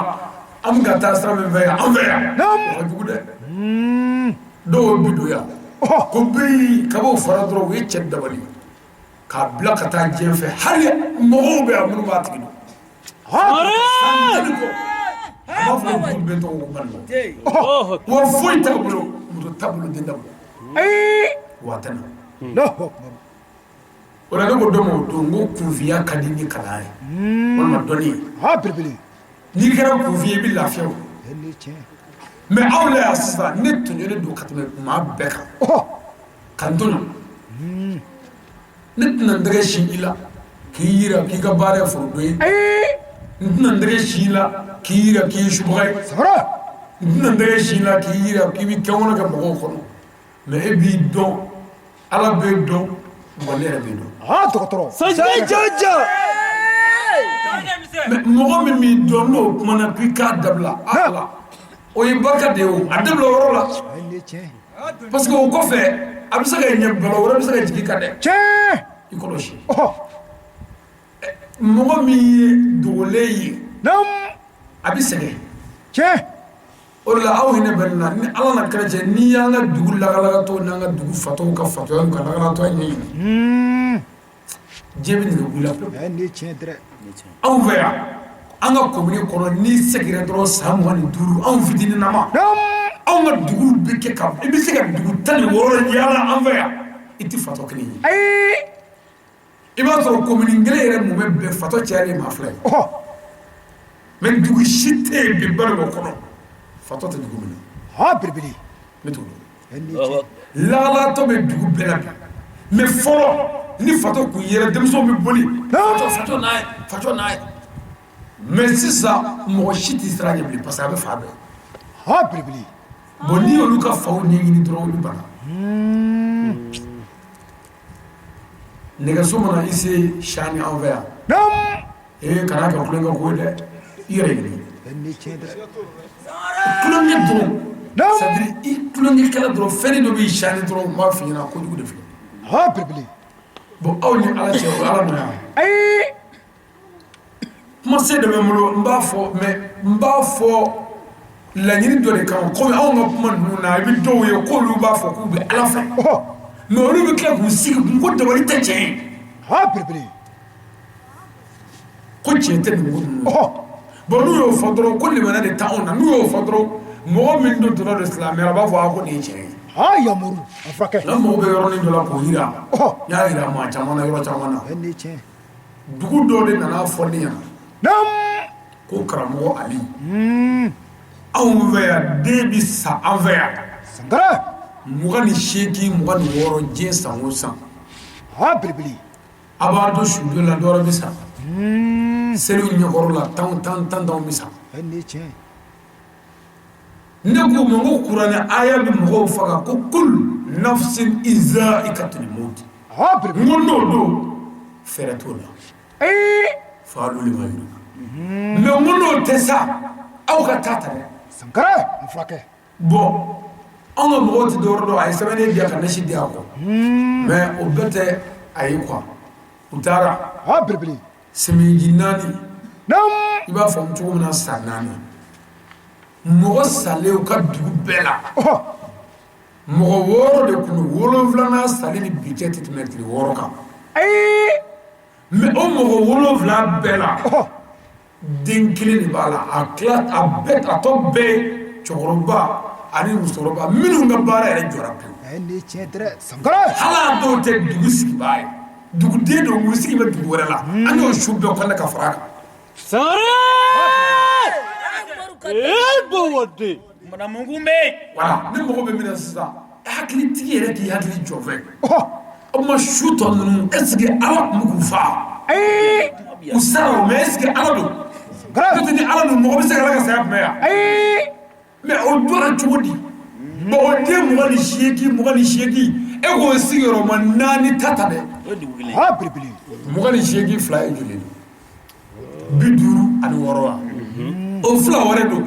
an bɛ ka taa sira min fɛ yan, an fɛ yan, Naam. o ka jugu dɛ. Dɔw bi don yan ko bi kab'o fara dɔrɔn, u ye cɛ dabali k'a bila ka taa diɲɛ fɛ, hali mɔgɔw bɛ yan minnu b'a tigi dɔn. San 10 ni kɔ, a b'a fɔ ko dugu bɛɛ tɔgɔ ko Banikɔ, wa foyi t'a bolo, muso t'a bolo, den t'a bolo. Ayi. Wa a tɛ na. Allahu akbar. O la ne ko dɔ ma o don, n ko kunfiya ka di ni kalan ye walima dɔnni ye. Belebele. N'i kɛra kunfin ye, i bɛ lafiya o. Ni tiɲɛ. Mais aw la yan sisan, ne tɔɲɔlen don ka tɛmɛ maa bɛɛ kan. Ka n tɔɲɔ, ne tɛna n tɛgɛ sin i la k'i yira k'i ka baara ye forodon ye. Ayi. N tɛna n tɛgɛ sin i la k'i yira k'i ye subaga ye. Sangare. N tɛna n tɛgɛ sin i la k'i yira k'i bɛ kɛnkɔnɔ kɛ mɔgɔw kɔnɔ. Mais e b'i dɔn, Ala b'e dɔn, wa ne yɛrɛ b'i dɔn. Dɔgɔtɔrɔ. Mais mɔgɔ min b'i dɔn, n'o kumana k'i k'a dabila, Ala, o ye barika de ye, o a dabila o yɔrɔ la. Ni tiɲɛ. Parce que o kɔfɛ, a bɛ se ka ɲɛ, balo wɛrɛ bɛ se ka jigin i kan dɛ. Tiɲɛ. I kɔlɔsi. Mɔgɔ min ye dogolen ye. A bɛ sɛgɛn. Tiɲɛ. O de la, aw hinɛ bɛ nin na. Ni Ala na kɛra cɛ, n'i y'an ka dugu lagalagatɔw n'an ka dugu fatɔw ka fatɔya ka lagalatɔ ɲɛɲini, diɲɛ bɛ nege b'i la pewu. Nin ye tiɲɛ dɛrɛ. Anw fɛ yan, an ka commune kɔnɔ, n'i seginna dɔrɔn san 25, anw fitininama, anw ka dugu bɛ kɛ ka, i bɛ se ka dugu 16 yaala an fɛ yan, i tɛ fatɔ kelen ye. Ayi. I b'a sɔrɔ commune kelen yɛrɛ mun bɛ bɛn, fatɔ cayalen maa fila ye. Mais dugu si tɛ yen bi Banikɔ kɔnɔ, fatɔ tɛ dugu min na. Ha, belebele. Ne t'o dɔn. Nin ye tiɲɛ. Lagalatɔ bɛ dugu bɛɛ la bi. Mais fɔlɔ, ni fatɔ kun yɛrɛ, denmisɛnw bɛ boli, fatɔ, fatɔ n'a ye, fatɔ n'a ye. Mais sisan, mɔgɔ si t'i siran ɲɛ bilen, parce que a bɛ fa bɛɛ. Ha, belebele. Bon, n'i y'olu ka faw ɲɛɲini dɔrɔn, olu bana. Nɛgɛso mana i se sani anw fɛ yan, ee, kana kɛ tulonkɛ ko ye dɛ, i yɛrɛ ɲini. Nin ye tiɲɛ dɛrɛ. Tulonkɛ dɔrɔn, c'est à dire i tulonkɛkɛla dɔrɔn, fɛnnin dɔ b'i sani dɔrɔn, n b'a f'i ɲɛna, kojugu de filɛ. Ha, belebele. Bon, aw ni Ala cɛ, o ye Ala nɔ ye. Ayi. Kumasen dɔ bɛ n bolo, n b'a fɔ, mais n b'a fɔ laɲini dɔ de kama. Komi anw ka kuma ninnu na, i bɛ dɔw ye k'olu b'a fɔ k'u bɛ Ala fɛ, mais olu bɛ tila k'u sigi kun ko dabali tɛ tiɲɛ ye. Ha, belebele. Ko tiɲɛ tɛ nin ko ninnu na. Bon, n'u y'o fɔ dɔrɔn, ko limaniya de t'anw na. N'u y'o fɔ dɔrɔn, mɔgɔ min don donna don silamɛya la, a b'a fɔ a ko nin ye tiɲɛ ye. Ha, yamuru a furakɛ. N'an mago bɛ yɔrɔnin dɔ la k'o yira, n y'a yira maa caman na, yɔrɔ caman na. Nin ye tiɲɛ. Dugu dɔw de nana fɔ ne ɲɛna ko karamɔgɔ Ali, anw fɛ yan, den bɛ sa an fɛ yan Sankara. 28, 26, diɲɛ san o san. Ha, belebele. A b'a to sujɔ la, dɔwɛrɛ bɛ sa. Seliw ɲɛkɔrɔ la, tan tan tan tan bɛ sa. Nin ye tiɲɛ. Ne k'u ma ko kuranɛ aya bɛ mɔgɔw faga, ko kul nafsin izaikatul maut. Ha, N belebele. ko n'o don, fɛɛrɛ t'o la. Ayi. Faalu lima yuridu. Mais n ko n'o tɛ sa, aw ka taa ta dɛ. Sankara, a furakɛ. Bon, anw ka mɔgɔw tɛ dɔwɛrɛ dɔn, a ye sɛbɛnnen di yan ka nasi di yan kɔ. Mais o bɛɛ tɛ a ye quoi. U taara. Ha, belebele. Sɛmiyɛji naani, i b'a faamu cogo min na, san 4, mɔgɔ salen u ka dugu bɛɛ la, mɔgɔ 6 de kun don. Wolonfilanan sali ni bi cɛ tɛ tɛmɛ tile 6 kan. Ayi. Mais o mɔgɔ 7 bɛɛ la, den kelen de b'a la. A tila a bɛɛ, a tɔ bɛɛ ye cɛkɔrɔba ani musokɔrɔba minnu ka baara yɛrɛ jɔra pewu. Nin ye tiɲɛ dɛrɛ, Sankara. Hali a dɔw tɛ dugu sigibaa ye, duguden don, u sigi bɛ dugu wɛrɛ la. An y'o su bɛɛ kɔnɛ ka fara a kan. Wala ne mago bɛ min na sisan, hakilitigi yɛrɛ k'i hakili jɔ fɛ. O tuma, su tɔ ninnu, est ce que Ala tun bɛ k'u fa? Ayi. U sara o, mais est ce que Ala don? N'o tɛ, ni Ala don, mɔgɔ bɛ se ka Ala ka saya kunbɛn yan? Ayi. Mais o dɔra cogo di? Bon, o den 28, 28, e k'o sigiyɔrɔma naani ta ta dɛ. Ha, belebele. 28 fila ye joli ye? 56 wa? O fila wɛrɛ don,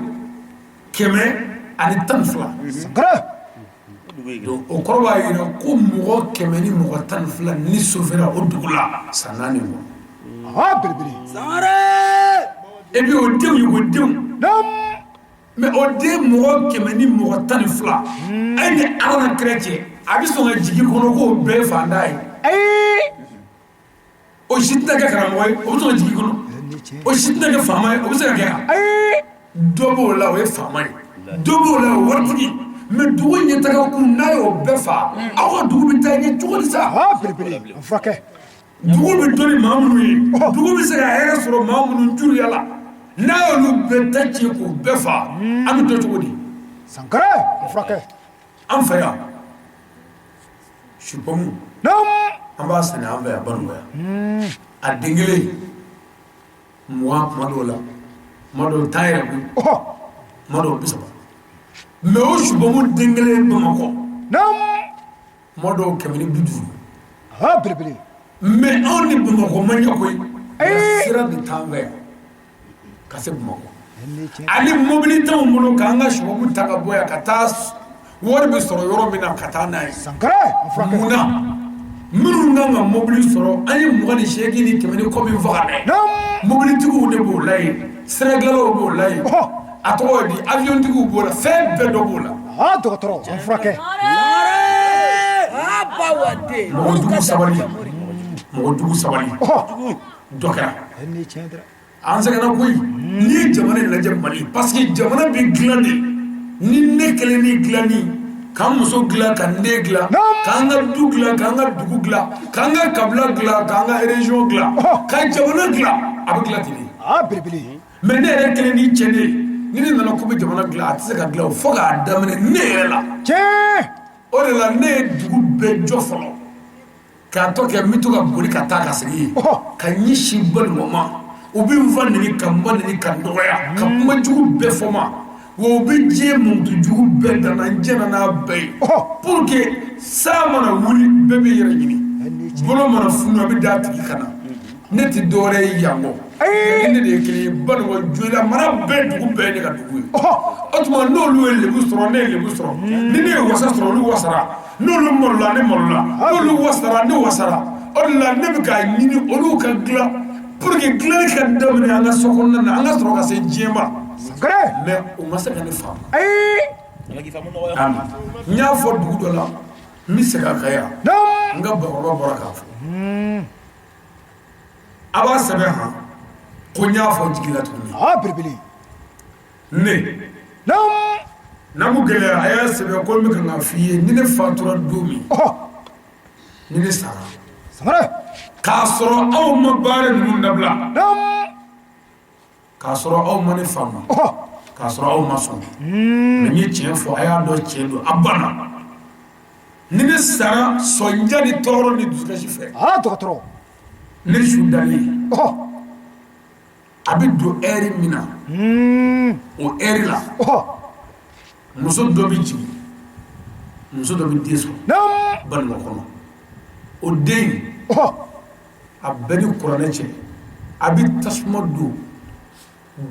112. Sankara. Donc o kɔrɔ b'a jira ko mɔgɔ 112 ni sofɛra o dugu la san 4 kɔnɔ. Ha, belebele. Et puis o denw ye, o denw, mais o den mɔgɔ 112, e ni Ala na kira cɛ, a bɛ sɔn ka jigin kɔnɔ k'o bɛɛ ye fantan ye? Ayi. O si tɛna kɛ karamɔgɔ ye, o bɛ sɔn ka jigin kɔnɔ? Nin ye tiɲɛ. O si tɛna kɛ faama ye, o bɛ se ka kɛ wa? Ayi. Dɔ b'o la, o ye faama ye, dɔ b'o la, o ye waritigi. Mais dugu ɲɛtaga kun, n'a y'o bɛɛ fa, aw ka dugu bɛ taa ɲɛ cogo di sa? Ha, belebele, a furakɛ. Dugu bɛ dɔn ni maa minnu ye, dugu bɛ se ka hɛrɛ sɔrɔ maa minnu juruya la, n'a y'olu bɛɛ ta tiɲɛ k'o bɛɛ fa, an bɛ dɔn cogo di? Sankara, a furakɛ. An fɛ yan, supɔmu, an b'a sɛnɛ an fɛ yan Banikɔ yan. A den kelen 20 kuma dɔw la, kuma dɔw 10 yɛrɛ koyi, kuma dɔw 30. Mais o supɔmu den kelen Bamakɔ, kuma dɔw 150. Ha, belebele. Mais anw ni Bamakɔ man ɲɛ koyi. Sira de t'an fɛ yan ka se Bamakɔ. Nin ye tiɲɛ. Ani mobili t'anw bolo k'an ka supɔmu ta ka bɔ yan ka taa wari bɛ sɔrɔ yɔrɔ min na ka taa n'a ye. Sankara, a furakɛ. Mun na minnu kan ka mobili sɔrɔ, an ye 28 ni kɛmɛ ni kɔ min faga dɛ, mobilitigiw de b'o la yen. Siradilanlaw b'o la yen, a tɔgɔ ye di, avion-tigiw b'o la, fɛn bɛɛ dɔ b'o la. Aa, dɔgɔtɔrɔ, an furakɛ. Mɔgɔ jugu sabali, mɔgɔ jugu sabali, dɔ kɛra. Ni tiɲɛ dɛ. An sɛgɛnna koyi. N'i ye jamana in lajɛ, Mali, parce que jamana bɛ dilan de ni ne kelen ni dilanni, k'an muso dilan, ka n den dilan, k'an ka du dilan, k'an ka dugu dilan, k'an ka kabila dilan, k'an ka région dilan, ka jamana dilan, a bɛ dilan ten de. Aa, belebele. Mais ne yɛrɛ kelen ni cɛ ne ni ne nana ko bɛ jamana dilan, a tɛ se ka dilan o, fo k'a daminɛ ne yɛrɛ la. Tiɲɛ. O de la ne ye dugu bɛɛ jɔ fɔlɔ, k'a tɔ kɛ n bɛ to ka boli ka taa ka segin yen, ka ɲɛsin balimama ma. U bɛ n fa neni, ka n ba neni, ka n dɔgɔya, ka kuma jugu bɛɛ fɔ n ma, wa u bɛ diɲɛ mankutu jugu bɛɛ da n na, n jɛnna n'a bɛɛ ye, pour que san mana wuli, bɛɛ b'i yɛrɛ ɲini, bolo mana funu, a bɛ d'a tigi kan na. Ne tɛ dɔwɛrɛ ye yan kɔ, ne de ye kelen ye Banikɔ Joyila mara bɛɛ, dugu bɛɛ ye ne ka dugu ye. O tuma n'olu ye lebu sɔrɔ, ne ye lebu sɔrɔ. Ni ne ye wasa sɔrɔ, olu wasara. N'olu malola, ne malola. N'olu wasara, ne wasara. O de la ne bɛ k'a ɲini olu ka dilan, pour que dilanni ka daminɛ an ka so kɔnɔna na, an ka sɔrɔ ka se diɲɛ ma. Sankare. Mais u ma se ka ne faamu. Ayi. Ala k'i faamu nɔgɔya. N y'a fɔ dugu dɔ la, n bɛ segin a kan yan. Naam. N ka bakɔrɔba bɔra k'a fɔ, a b'a sɛbɛn han, ko n y'a fɔ jigi la tuguni. Aa, belebele. Ne Naam. Namu gɛlɛya, a y'a sɛbɛn ko n bɛ kan ka f'i ye, ni ne fatura don min, ni ne sara, Sankare. K'a sɔrɔ aw ma baara ninnu dabila, Naam. K'a sɔrɔ aw ma ne faamu, k'a sɔrɔ aw ma sɔn, mais n ye tiɲɛ fɔ, a y'a dɔn tiɲɛ don, a banna, ni ne sara sɔnja ni tɔɔrɔ ni dusukasi fɛ, Aa, dɔgɔtɔrɔ. Ne su dalen, a bɛ don ɛri min na, o ɛri la, muso dɔ bɛ jigin, muso dɔ bɛ den sɔrɔ Banikɔ kɔnɔ. O den in, a bɛɛ ni kuranɛ cɛ, a bɛ tasuma don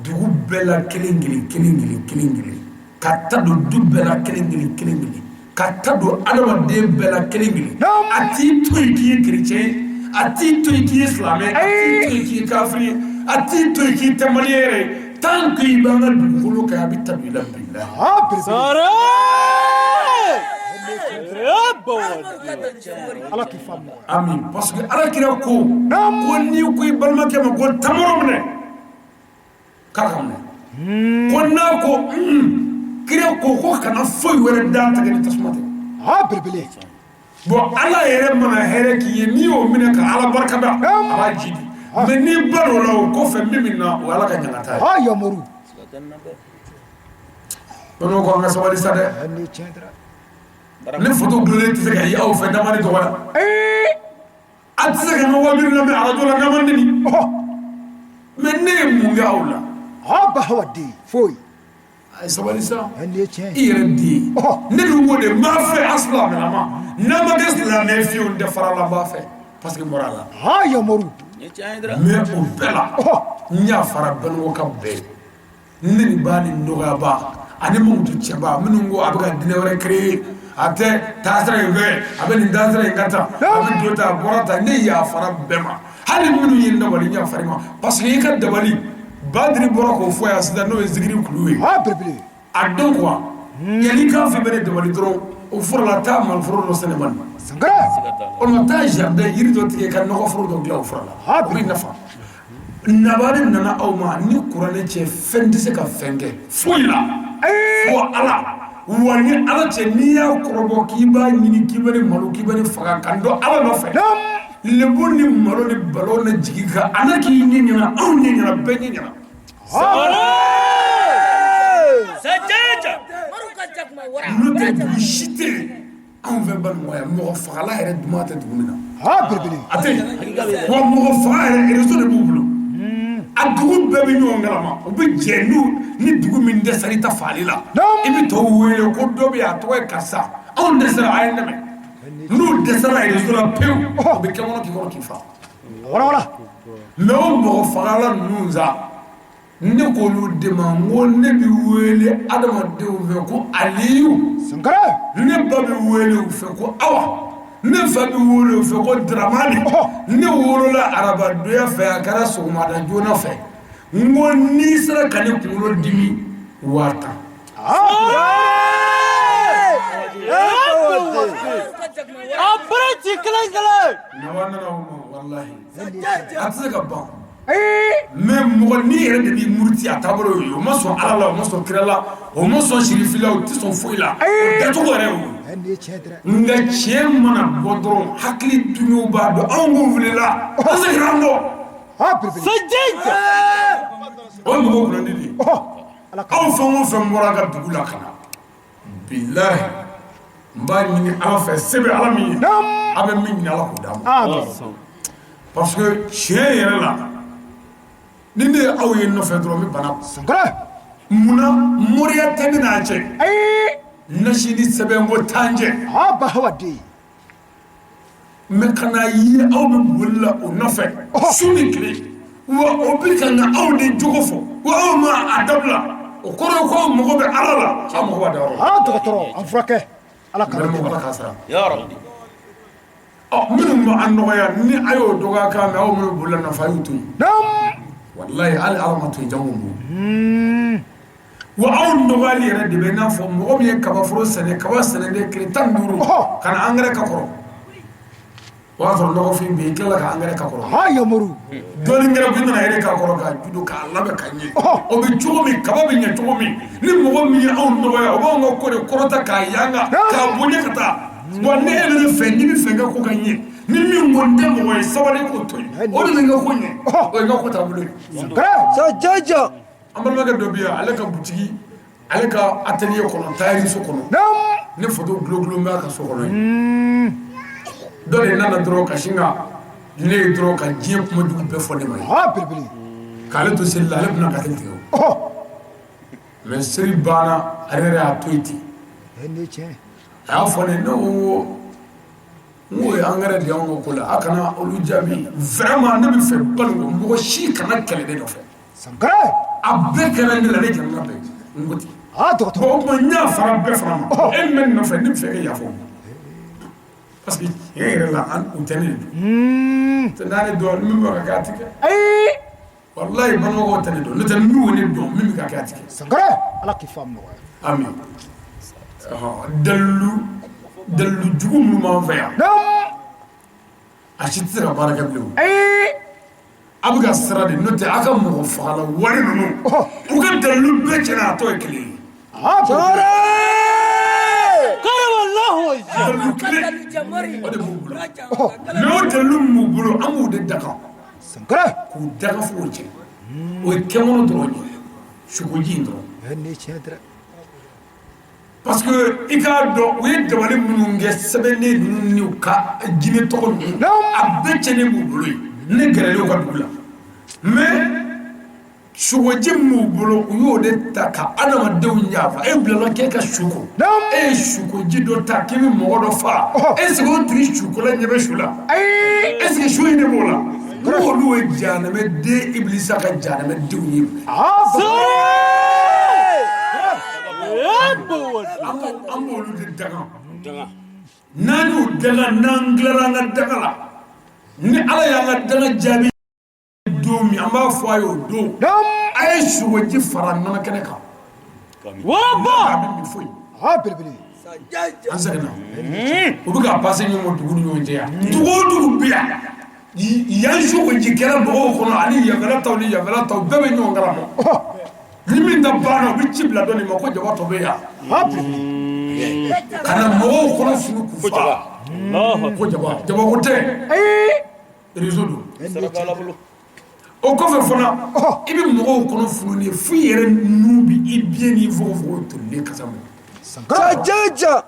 dugu bɛɛ la kelen kelen kelen kelen kelen kelen, ka ta don du bɛɛ la kelen kelen kelen kelen, ka ta don adamaden bɛɛ la kelen kelen. A t'i to yen k'i ye kerecɛn ye, a t'i to yen k'i ye silamɛ, a t'i to yen k'i ye kafiri ye, a t'i to yen k'i tɛ maliyɛn yɛrɛ ye. Tant que i b'an ka dugukolo kan, a bɛ ta don i la bilahi. Aa, belebele. Ala k'i faamu nɔgɔya. Amin, parce que Ala kira ko ko n'i ko i balimakɛ ma ko tamaro minɛ, k'a ka minɛ, ko n'a ko un, kira ko ko kana foyi wɛrɛ d'a tɛgɛ ni tasuma tɛ. Aa, belebele. Bon, Ala yɛrɛ mana hɛrɛ k'i ye, n'i y'o minɛ ka Ala barika da, a b'a ji di. Mais n'i ba o la, o kɔfɛ min bɛ na, o ye Ala ka ɲangata ye. Aa, yamuru. Balimaw, ko an ka sabali sa dɛ. Ni tiɲɛ dɛ. Ne photo gulonnen tɛ se ka ye aw fɛ n'a ma ne dɔgɔya. Ayi. A tɛ se ka n ka waajuli lamɛn arajo la n'a ma neni. Mais ne ye mun kɛ aw la? Aa, bahawa den foyi. A ye sabali sa. Ni tiɲɛ. I yɛrɛ den, ne dun ko de n b'a fɛ a silamɛlama, n'a ma kɛ silamɛ fiyewu, n tɛ fara la, n b'a fɛ parce que n bɔra a la. Aa, yamuru. Mais o bɛɛ la, n y'a fara Banikɔ ka bɛɛ ye, ne ni ba ni nɔgɔyaba ani mankutu cɛba minnu ko a bɛ ka diinɛ wɛrɛ créer, a tɛ taasira in fɛ, a bɛ nin taasira in ka tan, a bɛ don tan, a bɔra tan, ne yafara bɛɛ ma. Hali minnu ye n dabali, n yafara i ma, parce que i ka dabali Badiri bɔra k'o fɔ yan sisan, n'o ye zikiri kulu ye. Aa, belebele. A dɔn quoi, yanni k'a fɛn bɛ ne dabali dɔrɔn, o fɔlɔ la, taa maliforo dɔ sɛnɛ bani. Sankare. Walima taa jardin yiri dɔ tigɛ ka nɔgɔ foro dɔ dilan o fura la, o bɛ nafa. Nabari nana aw ma ni kuranɛ cɛ, fɛn tɛ se ka fɛn kɛ foyi la fo Ala. Wa ni Ala cɛ, n'i y'a kɔrɔbɔ k'i b'a ɲini, k'i bɛ ne malo, k'i bɛ ne faga, ka n dɔn Ala nɔfɛ, lebu ni malo ni balo ni jigi kan, a n'a k'i ɲɛ ɲɛna, anw ɲɛ ɲɛna, bɛɛ ɲɛ ɲɛna. N'o tɛ, dugu si tɛ yen anw fɛ Banikɔ yan, mɔgɔ fagala yɛrɛ duman tɛ dugu min na. Aa, belebele. A tɛ yen. Wa mɔgɔ faga yɛrɛ, réseau de b'u bolo, a dugu bɛɛ bɛ ɲɔgɔn kalama, u bɛ jɛ n'u ni dugu min dɛsɛra i ta faali la, i bɛ tɔw wele ko dɔ bɛ yen, a tɔgɔ ye karisa, anw dɛsɛra, a ye n dɛmɛ. N'u dɛsɛra réseau la pewu, u bɛ kɛ kɔnɔ k'i kɔrɔ k'i fa. Wala wala. Mais o mɔgɔ fagala ninnu sa, ne k'olu de ma n ko ne bɛ wele adamadenw fɛ ko Aliyu. Sankare. Ne ba bɛ wele u fɛ ko Awa, ne fa bɛ wele u fɛ ko Dramani. Ne wolola arabadonya fɛ, a kɛra sɔgɔmada joona fɛ. N ko n'i sera ka ne kunkolo dimi 10,000. Nawa nana o ma, walahi a tɛ se ka ban. Mais mɔgɔ n'i yɛrɛ de b'i muruti a taabolo ye, o ma sɔn Ala la, o ma sɔn kira la, o ma sɔn sirifi la, o tɛ sɔn foyi la, o dacogo yɛrɛ y'o ye. Nka tiɲɛ mana bɔ dɔrɔn, hakili dungew b'a dɔn anw ko wulila, an seginna an kɔ. O ye mɔgɔw kunnandi de ye. Aw fɛn o fɛn bɔra ka dugu la ka na, bilahi n b'a ɲini Ala fɛ, se bɛ Ala min ye, a bɛ min ɲini Ala k'o d'a ma. Parce que tiɲɛ yɛrɛ la, ni ne ye aw ye nɔfɛ dɔrɔn, n bɛ bana. Munna moriya tɛ ne n'a cɛ, nasi ni sɛbɛnko t'an cɛ. Mais ka n'a ye aw bɛ boli la o nɔfɛ su ni tile, wa o bɛ ka na aw de jogo fɔ, wa aw ma a dabila, o kɔrɔ ye ko aw mago bɛ Ala la, aw mago b'a dayɔrɔ la. Dɔgɔtɔrɔ, an furakɛ, Ala ka Ala k'a sara. Ɔ, minnu b'an nɔgɔya, ni a y'o dɔgɔya kan mɛn, aw minnu bolila nɔfɛ, a y'u to yen. Walayi, hali Ala ma to yen, jango mɔgɔ. Wa aw nɔgɔyali yɛrɛ de bɛ n'a fɔ mɔgɔ min ye kabaforo sɛnɛ, kaba sɛnɛlen tile 15 ka na angɛrɛ ka kɔrɔ, o y'a sɔrɔ nɔgɔfin bɛ yen, i tilala ka angɛrɛ ka kɔrɔ. Dɔɔnin kɛra ko i nana yɛrɛ k'a kɔrɔ k'a ju don k'a labɛn ka ɲɛ. O bɛ cogo min, kaba bɛ ɲɛ cogo min, ni mɔgɔ min ye anw nɔgɔya, o b'anw ka ko de kɔrɔta k'a yanga k'a bonya ka taa. Wa ne e bɛ ne fɛ, n'i bɛ fɛ n ka ko ka ɲɛ, ni min ko n tɛ mɔgɔ ye, sabali k'o to yen, o de bɛ n ka ko ɲɛ, o ye n ka ko taabolo ye. An balimakɛ dɔ bɛ yan, ale ka butigi, ale ka atelier kɔnɔ, tailleur kɔnɔ, ne photo gulon b'a ka so kɔnɔ yen. Dɔ de nana dɔrɔn ka sin ka ne ye dɔrɔn ka diɲɛ kuma jugu bɛɛ fɔ ne ma ye. K'ale to seli la, ale bɛna ka seli tigɛ o. Mais seli banna, ale yɛrɛ y'a to yen ten. A y'a fɔ ne, ne ko n k'o ye angɛrɛ de y'anw ka ko la, a kana olu jaabi. Vraiment, ne bɛ fɛ Banikɔ mɔgɔ si kana kɛlɛ ne nɔfɛ. A bɛɛ kɛra ne la, ne jamana bɛɛ n ko ten. Bon, o tuma n y'a fara bɛɛ fana ma, e min bɛ nin nɔfɛ, ne bɛ fɛ e yafa o ma. Parce que tiɲɛ yɛrɛ la, an u tɛ ne de dɔn. Tɛ n'ale dɔn, min bɛ ka kɛ a ti kɛ. Walayi, Bamakɔkaw tɛ ne dɔn, n'o tɛ n'u ye ne dɔn, min bɛ ka kɛ a ti kɛ. Ami dalilu dalilu jugu minnu b'an fɛ yan, a si tɛ se ka baara kɛ bilen o. A bɛ ka sira de, n'o tɛ a ka mɔgɔ fagala wari ninnu, u ka dalilu bɛɛ tiɲɛna, a tɔ ye kelen ye. Dalilu kelen o de b'u bolo, mais o dalilu min b'u bolo, an b'o de daga k'u daga fo k'o cɛ. O ye kɛnkɔnɔ dɔrɔn ye, sukoji in dɔrɔn. Parce que i k'a dɔn, u ye dabali minnu kɛ, sɛbɛnden ninnu ni u ka jinɛ tɔgɔ ninnu, a bɛɛ cɛnnen b'u bolo yen. Ne gɛrɛlen u ka dugu la, mais sukoji min b'u bolo, u y'o de ta ka adamadenw yafa. E bilala k'e ka su ko, e ye sukoji dɔ ta k'i bɛ mɔgɔ dɔ faa, est ce que o tigi sukola ɲɛ bɛ su la? Est ce que su in de b'o la? N'olu ye jahanamɛ den, Ibilisa ka jahanamɛ denw ye. An b'olu de daga. N'an y'u daga, n'an tilara an ka daga la, ni Ala y'an ka daga jaabi don min, an b'a fɔ a ye o don, a ye sukoji fara nɔnɔ kɛnɛ kan. A bɛ min foyi. An seginna, u bɛ ka passer ɲɔgɔn dugu ni ɲɔgɔn cɛ yan. Dugu o dugu bɛ yan, yan sukoji kɛra mɔgɔw kɔnɔ, ani yanfɛla taw ni yanfɛla taw bɛɛ bɛ ɲɔgɔn kalama. Ni min ta banna, u bɛ ci bila dɔ nin ma ko jaba tɔ bɛ yan, ka na mɔgɔw kɔnɔ funu k'u fa ko jaba. Jabako tɛ, réseau don. O kɔfɛ fana, i bɛ mɔgɔw kɔnɔ funu ni fo i yɛrɛ nun bɛ i biɲɛ ni fogofogo tolilen kasa bɔ.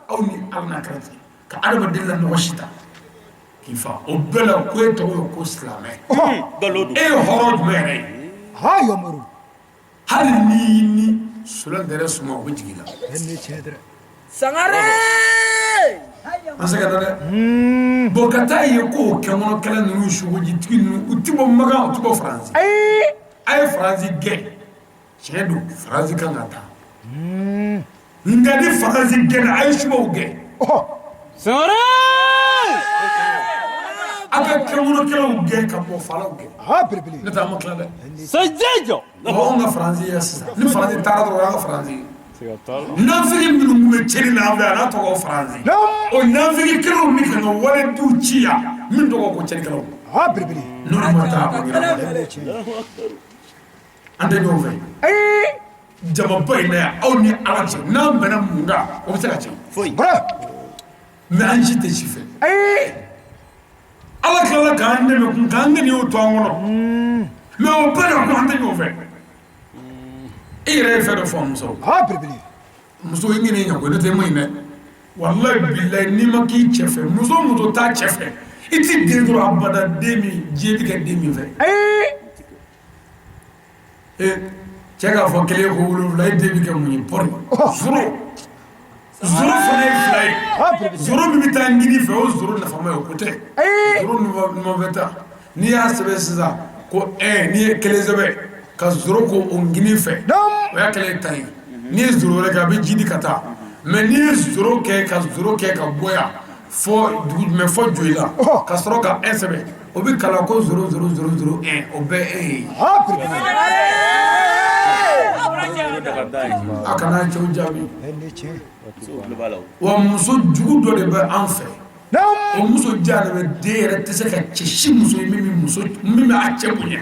Aw ni Ala n'a kira cɛ, ka adamaden la nɔgɔ si ta k'i fa, o bɛɛ la ko e tɔgɔ ye ko silamɛ, e ye hɔrɔn jumɛn yɛrɛ ye? Hali ni ni solon yɛrɛ suma, o bɛ jigin i la. Sangare! An sɛgɛnna dɛ. Bon, ka taa ye ko kɛnkɔnɔ kɛlɛ ninnu, sugojitigi ninnu, u ti bɔ Makan, u ti bɔ Faransi. A ye Faransi gɛn, tiɲɛ don, Faransi kan ka taa. Nka ni Faransi gɛnna, a ye subaw gɛn. Sangare! Aw ka kɛnkɔnɔkɛlaw gɛn ka bɔ falaw gɛn. Aa, belebele. Ne tɛ an ma tila dɛ. Sɔjɛjɔ. Bon, anw ka Faransi ye sisan. Ni Faransi taara dɔrɔn, o y'an ka Faransi ye. Siga t'a la. Nafigi minnu tun bɛ cɛnni na an fɛ yan, n'a tɔgɔ Faransi. Naam. O nafigi kelenw bɛ ka na waledenw ci yan min tɔgɔ ko cɛnnikɛlaw. Aa, belebele. N'olu ma taa, a ma ɲɛnabɔ. An tɛ ɲɔgɔn fɛ. Ayi. Jamaba in na yan, aw ni Ala cɛ, n'an bɛnna mun kan, o bɛ se ka tiɲɛ. Foyi. Sankara. Mais an si tɛ si fɛ. Ayi. Ala tilala k'an dɛmɛ kun k'an ŋaniyaw to an kɔnɔ. Mais o bɛɛ la ko an tɛ ɲɔgɔn fɛ. E yɛrɛ ye fɛn dɔ fɔ muso. Aa, belebele. Muso i ŋani ɲɛ ko ne tɛ ma ɲi dɛ. Walayi bilayi, n'i ma k'i cɛ fɛ, muso o muso t'a cɛ fɛ, i ti den sɔrɔ abada, den min diɲɛ bɛ kɛ den min fɛ. Ayi. Ee, cɛ k'a fɔ kelen ko wolonwula, e den bɛ kɛ mun ye? Pɔri zéro zéro fana ye fila ye. Aa, belebele. Zéro min bɛ taa ɲini fɛ, o zéro nafama ye, o ko tɛ. Ayi. Zéro ɲuman ta, n'i y'a sɛbɛn sisan ko un, n'i ye kelen sɛbɛn ka zéro ko o ŋini fɛ, Naam. o y'a kɛlen ye 10 ye. N'i ye zéro wɛrɛ kɛ, a bɛ ji di ka taa. Mais n'i ye zéro kɛ ka zéro kɛ ka bɔ yan fɔ dugu jumɛn, fɔ Joyila, ka sɔrɔ ka un sɛbɛn, o bɛ kalan ko zéro zéro zéro zéro un, o bɛɛ un ye. Aa, belebele. A kana cɛw jaabi. Ɛ, nin ye tiɲɛ ye. Musow tulo b'a la o. Wa muso jugu dɔ de bɛ an fɛ. Naam. O muso ja de bɛ den yɛrɛ tɛ se ka cɛ si muso ye min bɛ muso min bɛ a cɛ bonya,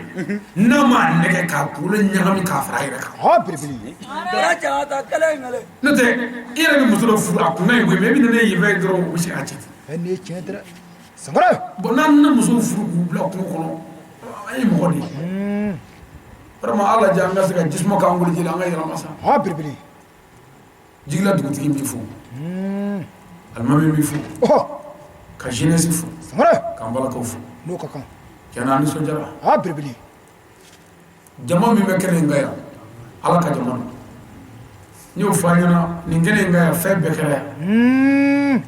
n'a m'a nɛgɛ k'a kunkolo ɲagami k'a fara a yɛrɛ kan. Aa, belebele. N'o tɛ, i yɛrɛ bɛ muso dɔ furu, a kun ka ɲi koyi, mais i bɛ na ne yen fɛ dɔrɔn, o bɛ se k'a cɛ ten. Ɛ, nin ye tiɲɛ dɛ. Sankara. Bon, n'an na musow furu k'u bila kungo kɔnɔ, an ye mɔgɔ de ye. Vraiment, ala lajɛ an ka se ka jisuma k'an bolo ji la, an ka yɛlɛma sa. Aa, belebele. Jigila dugutigi b'i fo, alimami b'i fo, Ɔhɔ. ka jeunesse fo, Sankara. k'an balakaw fo. N'o ka kan. Tiɲɛna, an nisɔndiyara. Aa, belebele. Jama min bɛ kɛnɛ in kan yan, Ala ka jama don. N y'o fɔ an ɲɛna, nin kɛnɛ in kan yan, fɛn bɛɛ kɛra yan.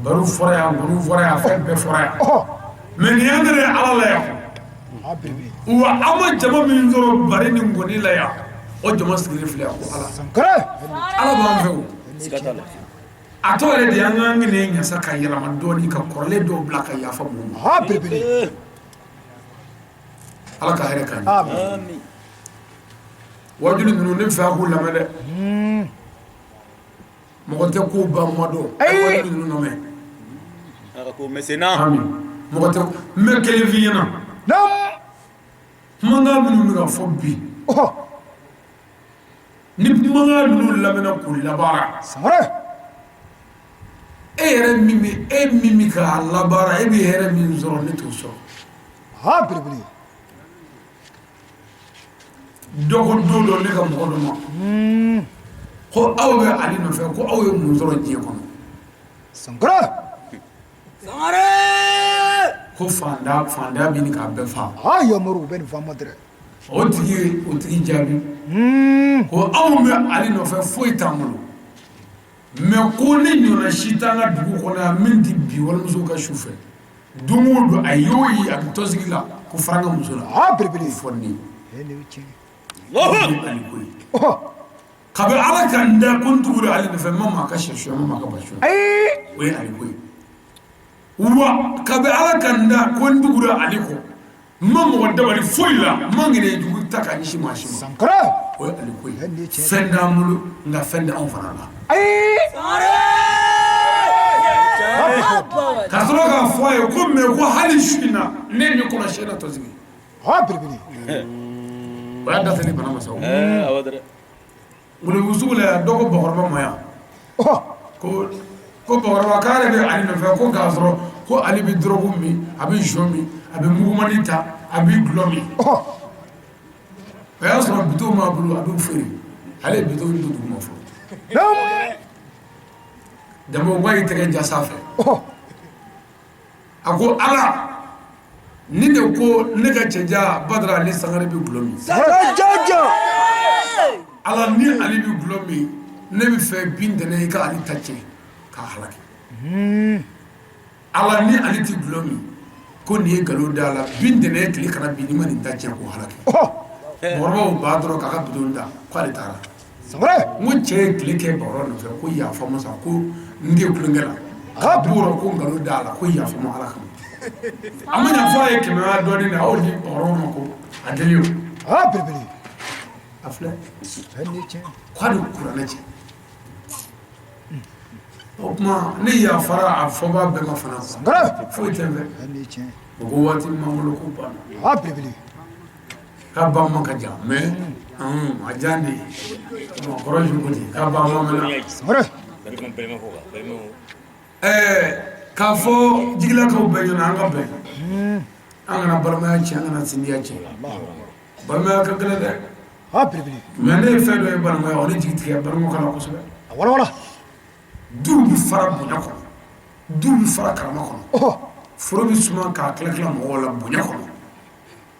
Baro fɔra yan, nkɔniw fɔra yan, fɛn bɛɛ fɔra yan. Ɔhɔ. Mais nin y'an yɛrɛ ye Ala la yan. Aa, belebele. Wa an ma jama min sɔrɔ bari ni nkɔni la yan, o jama sigilen filɛ yan ko Ala. Sankara. Ala b'an fɛ o. Siga t'a la. A tɔ yɛrɛ de y'an k'an ŋaniya ɲasa ka yɛlɛma dɔɔni, ka kɔrɔlen dɔw bila ka yafa mɔgɔw ma. Aa, belebele. Ala ka hɛrɛ k'an ye. Amin. Amin. Wajulu ninnu, ne bɛ fɛ a k'u lamɛn dɛ. Mɔgɔ tɛ ko ba ma dɔn. Ayi. Wajulu ninnu lamɛn. Ala ka ko mɛn sen na. Amin. Mɔgɔ tɛ n bɛ kelen f'i ɲɛna. Naam. Kumakan minnu bɛ ka fɔ bi, Ɔhɔ. ni kumakan ninnu lamɛnna k'u labaara, Sankara. e yɛrɛ min bɛ, e min bɛ k'a labaara, e bɛ hɛrɛ min sɔrɔ, ne t'o sɔrɔ. Aa, belebele. Dɔ ko don dɔ ne ka mɔgɔ dɔ ma ko aw bɛ ale nɔfɛ, ko aw ye mun sɔrɔ diɲɛ kɔnɔ? Sankara. Ko fanda fandaya bɛ ɲini k'a bɛɛ fa. Aa, yamaru u bɛ nin fɔ an ma dɛrɛ. O tigi ye o tigi jaabi ko anw bɛ ale nɔfɛ, foyi t'an bolo, mais ko ne ɲɔgɔnna si t'an ka dugu kɔnɔ yan min tɛ bi walimuso ka su fɛ, don o don a ye o ye, a bɛ tɔnsigi la ko fara n ka muso la. Aa, belebele. Fɔ nin Ɛ, nin ye tiɲɛ ye. Allahu ye ale ko ye. Ɔhɔ. Kabi Ala ka n da ko n tugura ale nɔfɛ, n ma maa ka sɛ suɲɛ, n ma maa ka ba suɲɛ. Ayi. O ye ale ko ye. Wa kabi Ala ka n da ko n tugura ale kɔ, n ma mɔgɔ dabali foyi la, n ma ŋaniya jugu ta k'a ɲɛsin maa si ma. Sankara. O ye ale ko ye. Nin ye tiɲɛ ye. Fɛn t'an bolo, nka fɛn tɛ anw fana la. Ayi. Ka sɔrɔ k'a fɔ a ye ko mais ko hali su in na, ne ni kɔlɔsi na tɔsigi. Aa, belebele. O y'a dafɛ ni bana ma sa o. Ɛɛ, awɔ dɛrɛ. Ŋolokungu sugu la yan, dɔ ko bakɔrɔba ma yan Ɔhɔ. ko bakɔrɔba k'ale bɛ ale nɔfɛ, ko k'a sɔrɔ ko ale bɛ dɔrɔgu min, a bɛ zɔ min, a bɛ mugumani ta, a bɛ gulɔ min. Ɔhɔ. O y'a sɔrɔ bitɔn b'a bolo, a b'u feere, ale ye bitɔn don duguma fɔlɔ. Naam. Dama ba y'i tɛgɛ ja sanfɛ. Ɔhɔ. A ko Ala, ni de ko ne ka cɛja Badara ale Sangare bɛ gulɔ min. Ala, ni ale bɛ gulɔ min, ne bɛ fɛ bin tɛnɛ i ka ale ta tiɲɛ k'a halaki. Ala, ni ale tɛ gulɔ min, ko nin ye nkalon da a la, bin tɛnɛ tile kana bin n'i ma nin ta tiɲɛ k'o halaki. Ɔhɔ. Mɔgɔkɔrɔbaw ba dɔrɔn k'a ka bidon da k'ale taara. Sankara. N ko cɛ ye tile kɛ bakɔrɔba nɔfɛ ko yafa ma sa, ko n tɛ tulonkɛ la. K'a b'o rɔ ko nkalon da a la, ko yafa ma Ala kama. A ma ɲa fɔ a ye kɛmɛ dɔɔnin na, aw di hɔrɔn ma ko a deli o. Aa, belebele. A filɛ. Fɛn ni tiɲɛ. K'a de kuranɛ cɛ. O tuma ne yafara a fɔba bɛɛ ma fana. Sankara. Foyi tɛ n fɛ. Fɛn ni tiɲɛ. O ko waati min b'an bolo ko banna. Aa, belebele. K'a ba ma ka jan mais a jan de ye. Kɔrɔ ju ko ten k'a ba ma mɛnna. Sankara. Ɛɛ, k'a fɔ jigilakaw bɛɛ ɲɛna, an ka bɛn, an kana balimaya tiɲɛ, an kana sindiya tiɲɛ. Balimaya ka gɛlɛn dɛ. Aa, belebele. Mais ne ye fɛn dɔ ye balimaya, o ni jigi tigɛ balimaw kana kosɛbɛ. A walawala. Du bɛ fara bonya kɔnɔ, du bɛ fara karama kɔnɔ. Ɔhɔ. Foro bɛ suma k'a tila tila mɔgɔw la bonya kɔnɔ.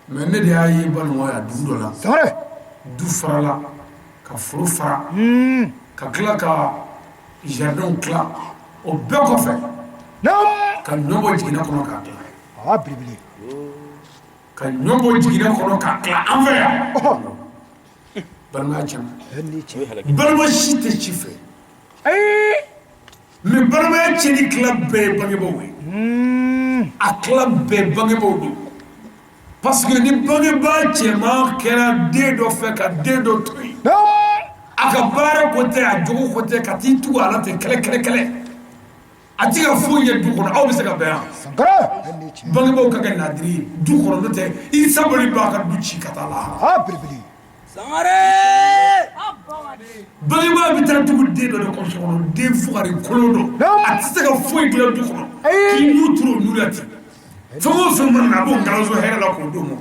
Mais ne de y'a ye balimaya dugu dɔ la. Sankara. Du farala ka foro fara, ka tila ka jardinw tila, o bɛɛ kɔfɛ Naam. ka ɲɔ bɔ jiginɛ kɔnɔ k'a tila. Aa, belebele. Ka ɲɔ bɔ jiginɛ kɔnɔ k'a tila an fɛ yan. Ɔhɔ. Balimaya tiɲɛna. Fɛn ni tiɲɛ. Balima si tɛ ci fɛ. Ayi. Mais balimaya tiɲɛni tila bɛɛ ye bangebaaw ye. A tila bɛɛ bangebaaw don, parce que ni bangebaa cɛman kɛra den dɔ fɛ ka den dɔ to yen, Naam. a ka baara ko tɛ, a jogo ko tɛ, ka t'i tugu a la ten kɛlɛ kɛlɛ kɛlɛ, a ti ka foyi ɲɛ du kɔnɔ, aw bɛ se ka bɛn yan? Sankara. Fɛn ni tiɲɛ. Bangebaaw ka kɛ laadiri ye du kɔnɔ, n'o tɛ i sabali b'a ka du ci ka taa lahara. Aa, belebele. Sangare. Bangebaa bɛ taa tugu den dɔ de kɔ so kɔnɔ, den fugari kolon dɔ, a tɛ se ka foyi dilan du kɔnɔ, k'i n'u turu o n'u la ten, fɛn o fɛn mana na, a b'o ngalanso hɛrɛ la k'o d'o ma.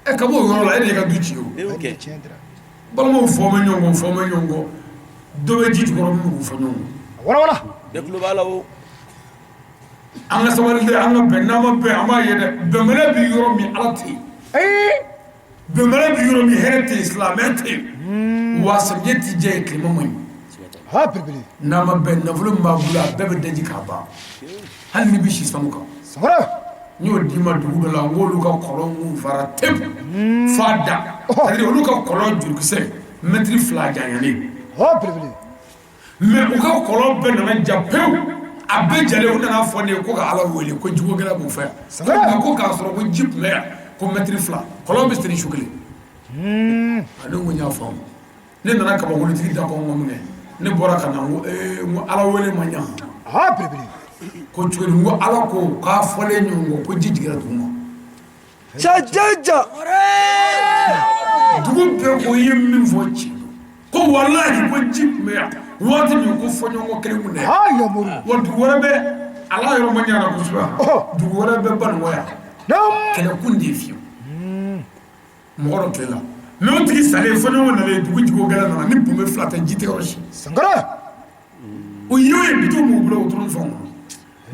Ɛ, ka b'o yɔrɔ la, e de y'i ka du ci o. Fɛn ni tiɲɛ dɛrɛ. Balimaw fɔ bɛ ɲɔgɔn kɔ, fɔ bɛ ɲɔgɔn kɔ, dɔ bɛ ji jukɔrɔ minnu k'u fɔ ɲɔgɔn kɔ. A walawala. Bɛɛ tulo b'a la o. An ka sabali dɛ, an ka bɛn. N'an ma bɛn, an b'a ye dɛ, bɛnbaliya bɛ yɔrɔ min, Ala tɛ yen. Ayi. Bɛnbaliya bɛ yɔrɔ min, hɛrɛ tɛ yen, silamɛ tɛ yen, wa samiyɛ ti diya yen, tilema man ɲi. Aa, belebele. N'an ma bɛn, nafolo min b'a bolo, a bɛɛ bɛ daji k'a ban, hali n'i bɛ si sanu kan. Sankara. N y'o d'i ma dugu dɔ la, n k'olu ka kɔlɔn kun fara tewu f'a da, c'est-à-dire olu ka kɔlɔn jurukisɛ mɛtiri 2 janyalen. Aa, belebele. Mais u ka kɔlɔn bɛɛ nana ja pewu, a bɛɛ jalen. U nana fɔ ne ye ko ka Ala wele ko jiko gɛlɛn b'u fɛ yan. Sankara. Ko k'a sɔrɔ ko ji tun bɛ yan ko mɛtiri 2, kɔlɔn bɛ senni su kelen. A ne ko n y'a faamu. Ne nana kabakolotigi da kɔn min kɛ, ne bɔra ka na, n ko ee, n ko Ala wele ma ɲa. Aa, belebele. Ko cogo di? N ko Ala ko k'a fɔlen ɲɔgɔn kɔ ko ji jiginna dugu ma. Jajaja. Dugu bɛɛ ko i ye min fɔ tiɲɛ don, ko walahi ko ji tun bɛ yan waati min, ko fɔɲɔgɔnkɔ kelen kun tɛ. Aa, yamuru. Wa dugu wɛrɛ bɛ ala yɔrɔ ma ɲana kosɛbɛ, dugu wɛrɛ bɛ Banikɔ yan. Naam. Kɛlɛkun de ye fiyewu mɔgɔ dɔ tile la, mais o tigi salen, fɔɲɔgɔnkɔ nalen, dugu jiko gɛlɛn nana, ni pompe 2 tɛ, ji tɛ yɔrɔ si. Sankara. O ye o ye bitɔn b'u bolo, o turu fɛnw kɔnɔ.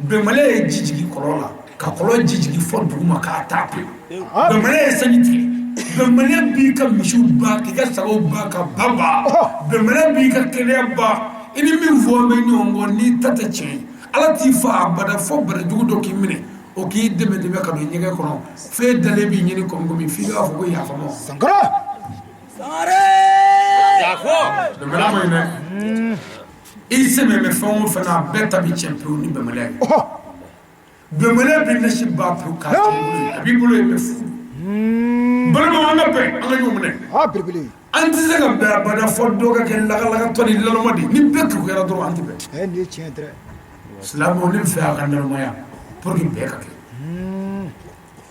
Bɛnbaliya ye ji jigin kɔlɔn la, ka kɔlɔn ji jigin fɔ dugu ma k'a taa pewu. Bɛnbaliya ye sanji tigɛ. Bɛnbaliya b'i ka misiw ban, k'i ka sagaw ban, ka ba ban. Bɛnbaliya b'i ka kɛnɛya ban. I ni min fɔ bɛ ɲɔgɔn kɔ, n'i ta tɛ tiɲɛ ye, Ala t'i fa abada fo banajugu dɔ k'i minɛ, o k'i dɛmɛ dɛmɛ ka don ɲɛgɛn kɔnɔ, f'e dalen b'i ɲini kɔmi f'i k'a fɔ ko yafa ma. Sankara. Sangare. Bɛnbaliya ma ɲi dɛ. I sɛmɛ bɛ fɛn o fɛn na, a bɛɛ ta bɛ tiɲɛ pewu ni bɛnbaliya ye. Ɔhɔ. Bɛnbaliya bɛ nasi ban pewu k'a tiɲɛ i bolo yen, a b'i bolo yen bɛ fu. Balimaw, an ka bɛn, an ka ɲɔgɔn minɛ. Aa, belebele. An tɛ se ka bɛn abada fɔ dɔ ka kɛ lagalakatɔ ni laloma de ye. Ni bɛɛ kekuyara dɔrɔn, an tɛ bɛn. Fɛn ni tiɲɛ dɛrɛ. Silamɛw, ne bɛ fɛ a ka nalomaya pour que bɛn ka kɛ.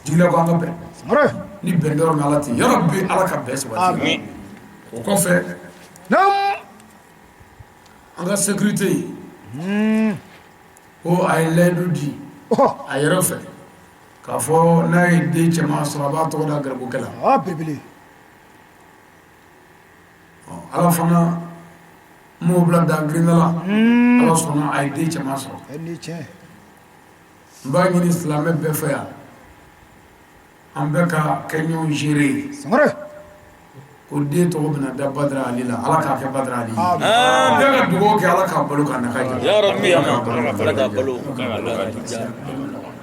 Jigila ko an ka bɛn. Sankara. Ni bɛn dɔrɔn min, Ala tɛ yen. Yɔrɔ bi, Ala ka bɛn sabati. O kɔfɛ, Naam. an ka sécurité ye ko a ye layidu di Ɔhɔ. a yɛrɛ fɛ k'a fɔ n'a ye den cɛman sɔrɔ, a b'a tɔgɔ da garibukɛ la. Aa, belebele. Ala fana m'o bila dangirinda la, Ala sɔnna, a ye den cɛman sɔrɔ. Fɛn ni tiɲɛ. N b'a ɲini silamɛ bɛɛ fɛ yan, an bɛɛ ka kɛ ɲɔgɔn géré ye. Sankara. Ko den tɔgɔ bɛna da Badara Ali la, Ala k'a kɛ Badara Ali ye. Bɛɛ ka dugawu kɛ, Ala k'a balo k'a nafa jɛ. Ya Rabbi, Ala k'a balo.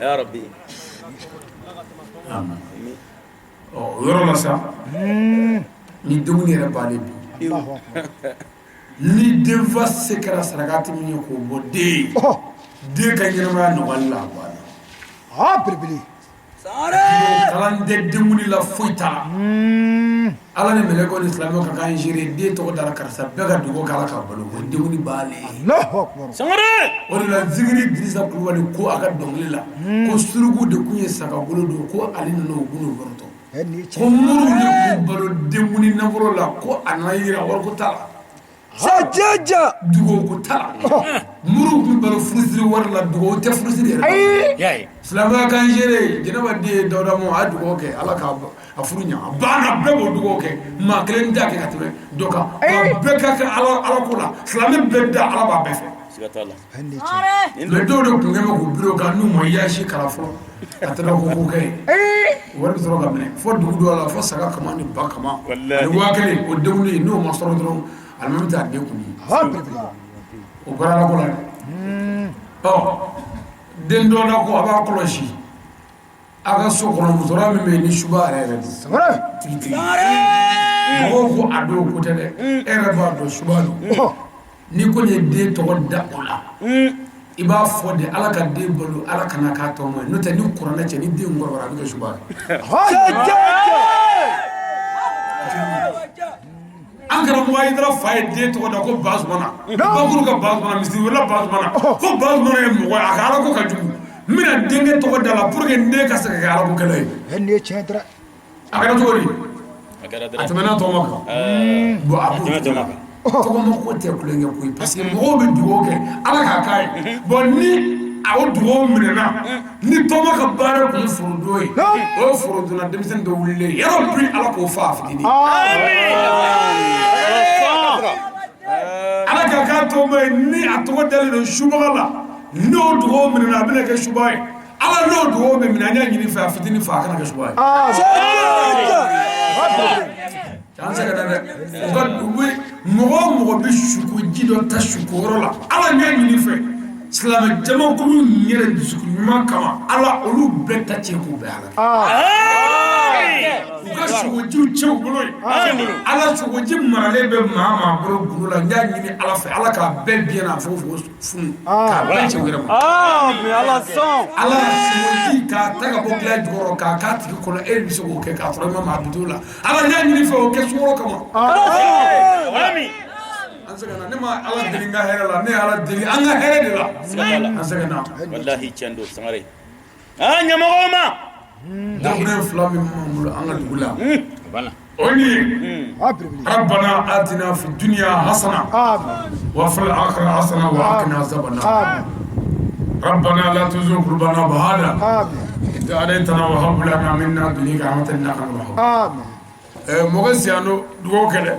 Ya Rabbi. Ɔ, o yɔrɔ la sa, ni dumuni yɛrɛ bannen bi, Allahu akbar. ni denfa se kɛra sarakati min ye k'o bɔ den ye, Ɔhɔ. den ka ɲɛnamaya nɔgɔyali la, a banna. Aa, belebele. Kalan tɛ denkundi la, foyi t'a la. Ala ni mɛlɛkɛw ni silamɛw ka kan gérer. Den tɔgɔ dara karisa, bɛɛ ka dugawu kɛ Ala ka balo o denkundi bannen. Allahu akbar. Sangare. O de la, Zikiri Dirisa Kulubali ko a ka dɔnkili la ko suruku de kun ye sagagolo don, ko ale nana o kun bɔrɔtɔ. Nin ye Ko tiɲɛ. moriw de kun balo denkundi nafolo la, ko a nana yira wariko t'a la, Sajaja. dugawu ko t'a la. Moriw kun balo furusiri wari la, dugawu tɛ furusiri yɛrɛ la. Y'a ye. Silamɛya kan géré. Jɛnɛba den ye Dawuda mɔ, a ye dugawu kɛ Ala k'a a furu ɲɛ, a banna. Bɛɛ b'o dugawu kɛ, maa kelen t'a kɛ ka tɛmɛ dɔ kan. Wa bɛɛ ka kɛ Ala Ala ko la, silamɛ bɛɛ da Ala b'a bɛɛ fɛ. Siga t'a la. Nin ye tiɲɛ. Mais dɔw de kun kɛ bɛ k'u biri o kan, n'u ma yaasi kalan fɔlɔ, a tɛna ko kɛ ye, wari bɛ sɔrɔ ka minɛ fo dugu dɔw la, fo saga kama ni ba kama Wallahi. ani 1000. O denkundi, n'o ma sɔrɔ dɔrɔn, alimami t'a den kun ye. Aa, belebele. O bɔra Ala ko la dɛ. Ɔ, den dɔ la ko a b'a kɔlɔsi a ka so kɔnɔ, musokɔrɔba min bɛ yen ni suba yɛrɛ yɛrɛ don. Sangare. Tigitigi mɔgɔw ko a dɔw ko tɛ dɛ, e yɛrɛ b'a dɔn suba don. N'i kɔni ye den tɔgɔ da o la, i b'a fɔ de Ala ka den balo, Ala kana k'a tɔgɔma ye. N'o tɛ, ni kuranɛ cɛ, ni den kɔrɔbayara, a bɛ kɛ suba ye. Aa. An karamɔgɔ Ayidara fa ye den tɔgɔ da ko Bazumana, Bakuru ka Bazumana, misiri wɛrɛ Bazumana, ko Bazumana ye mɔgɔ ye, a ka Ala ko ka jugu, n bɛna denkɛ tɔgɔ da la pour que n den ka se ka kɛ Ala ko kɛlɛ ye. Nin ye tiɲɛ dɛ. A kɛra cogo di? A kɛra A dɛrɛ. tɛmɛna tɔgɔma kan. Bon, a b'o tɛmɛ cogo la. tɔgɔma kan. Tɔgɔma ko tɛ kulonkɛ ko ye, parce que mɔgɔw bɛ dugawu kɛ Ala k'a k'a ye. Bon, ni a o dugawu minɛna, ni tɔgɔma ka baara kun ye forodon ye, o ye forodonna denmisɛnnin dɔ wulilen ye, yɔrɔ bi Ala k'o fa a fitinin. Ala ka k'a tɔgɔma ye, ni a tɔgɔ dalen don subaga la, n'o dugawu minɛna, a bɛna kɛ suba ye. Ala, n'o dugawu bɛ minɛ, an y'a ɲini fɛ, a fitinin fa, a kana kɛ suba ye. An sɛgɛnna dɛ. U ka u bɛ mɔgɔ o mɔgɔ bɛ suko ji dɔ ta suko yɔrɔ la, Ala ɲɛ ɲini fɛ, silamɛ jamakulu yɛrɛ dusukun ɲuman kama, Ala olu bɛɛ ta tiɲɛ k'u bɛɛ halaki. U ka sogojiw cɛ u bolo yen. Ala, sogoji maralen bɛ maa maa bolo gundo la, n y'a ɲini Ala fɛ, Ala k'a bɛɛ biɲɛ n'a fogofogo funu k'a bɛɛ cɛ u yɛrɛ ma. Ami Ala sɔn. Ala, sogoji k'a ta ka bɔ dilan jukɔrɔ k'a k'a tigi kɔnɔ, e bɛ se k'o kɛ k'a sɔrɔ i ma maa bi la. Ala, n y'a ɲini fɛ, o kɛ sukaro kama. Ami. An sɛgɛnna. Ne ma Ala deli n ka hɛrɛ la, ne ye Ala deli an ka hɛrɛ de la. Siga t'a la. An sɛgɛnna. Wallahi, tiɲɛ don, Sangare. Aa, ɲɛmɔgɔw ma. Dakuruɲɛ fila min b'an bolo an ka dugu la, A banna. o ni Aa, belebele. ربنا آتنا في الدنيا حسنة Amin. وفي الآخرة حسنة وقنا عذاب النار. Amin. ربنا لا تزغ قلوبنا بعد Amin. إذ هديتنا وهب لنا من لدنك رحمة إنك أنت الوهاب. Amin. Mɔgɔ siyano dugawu kɛ dɛ.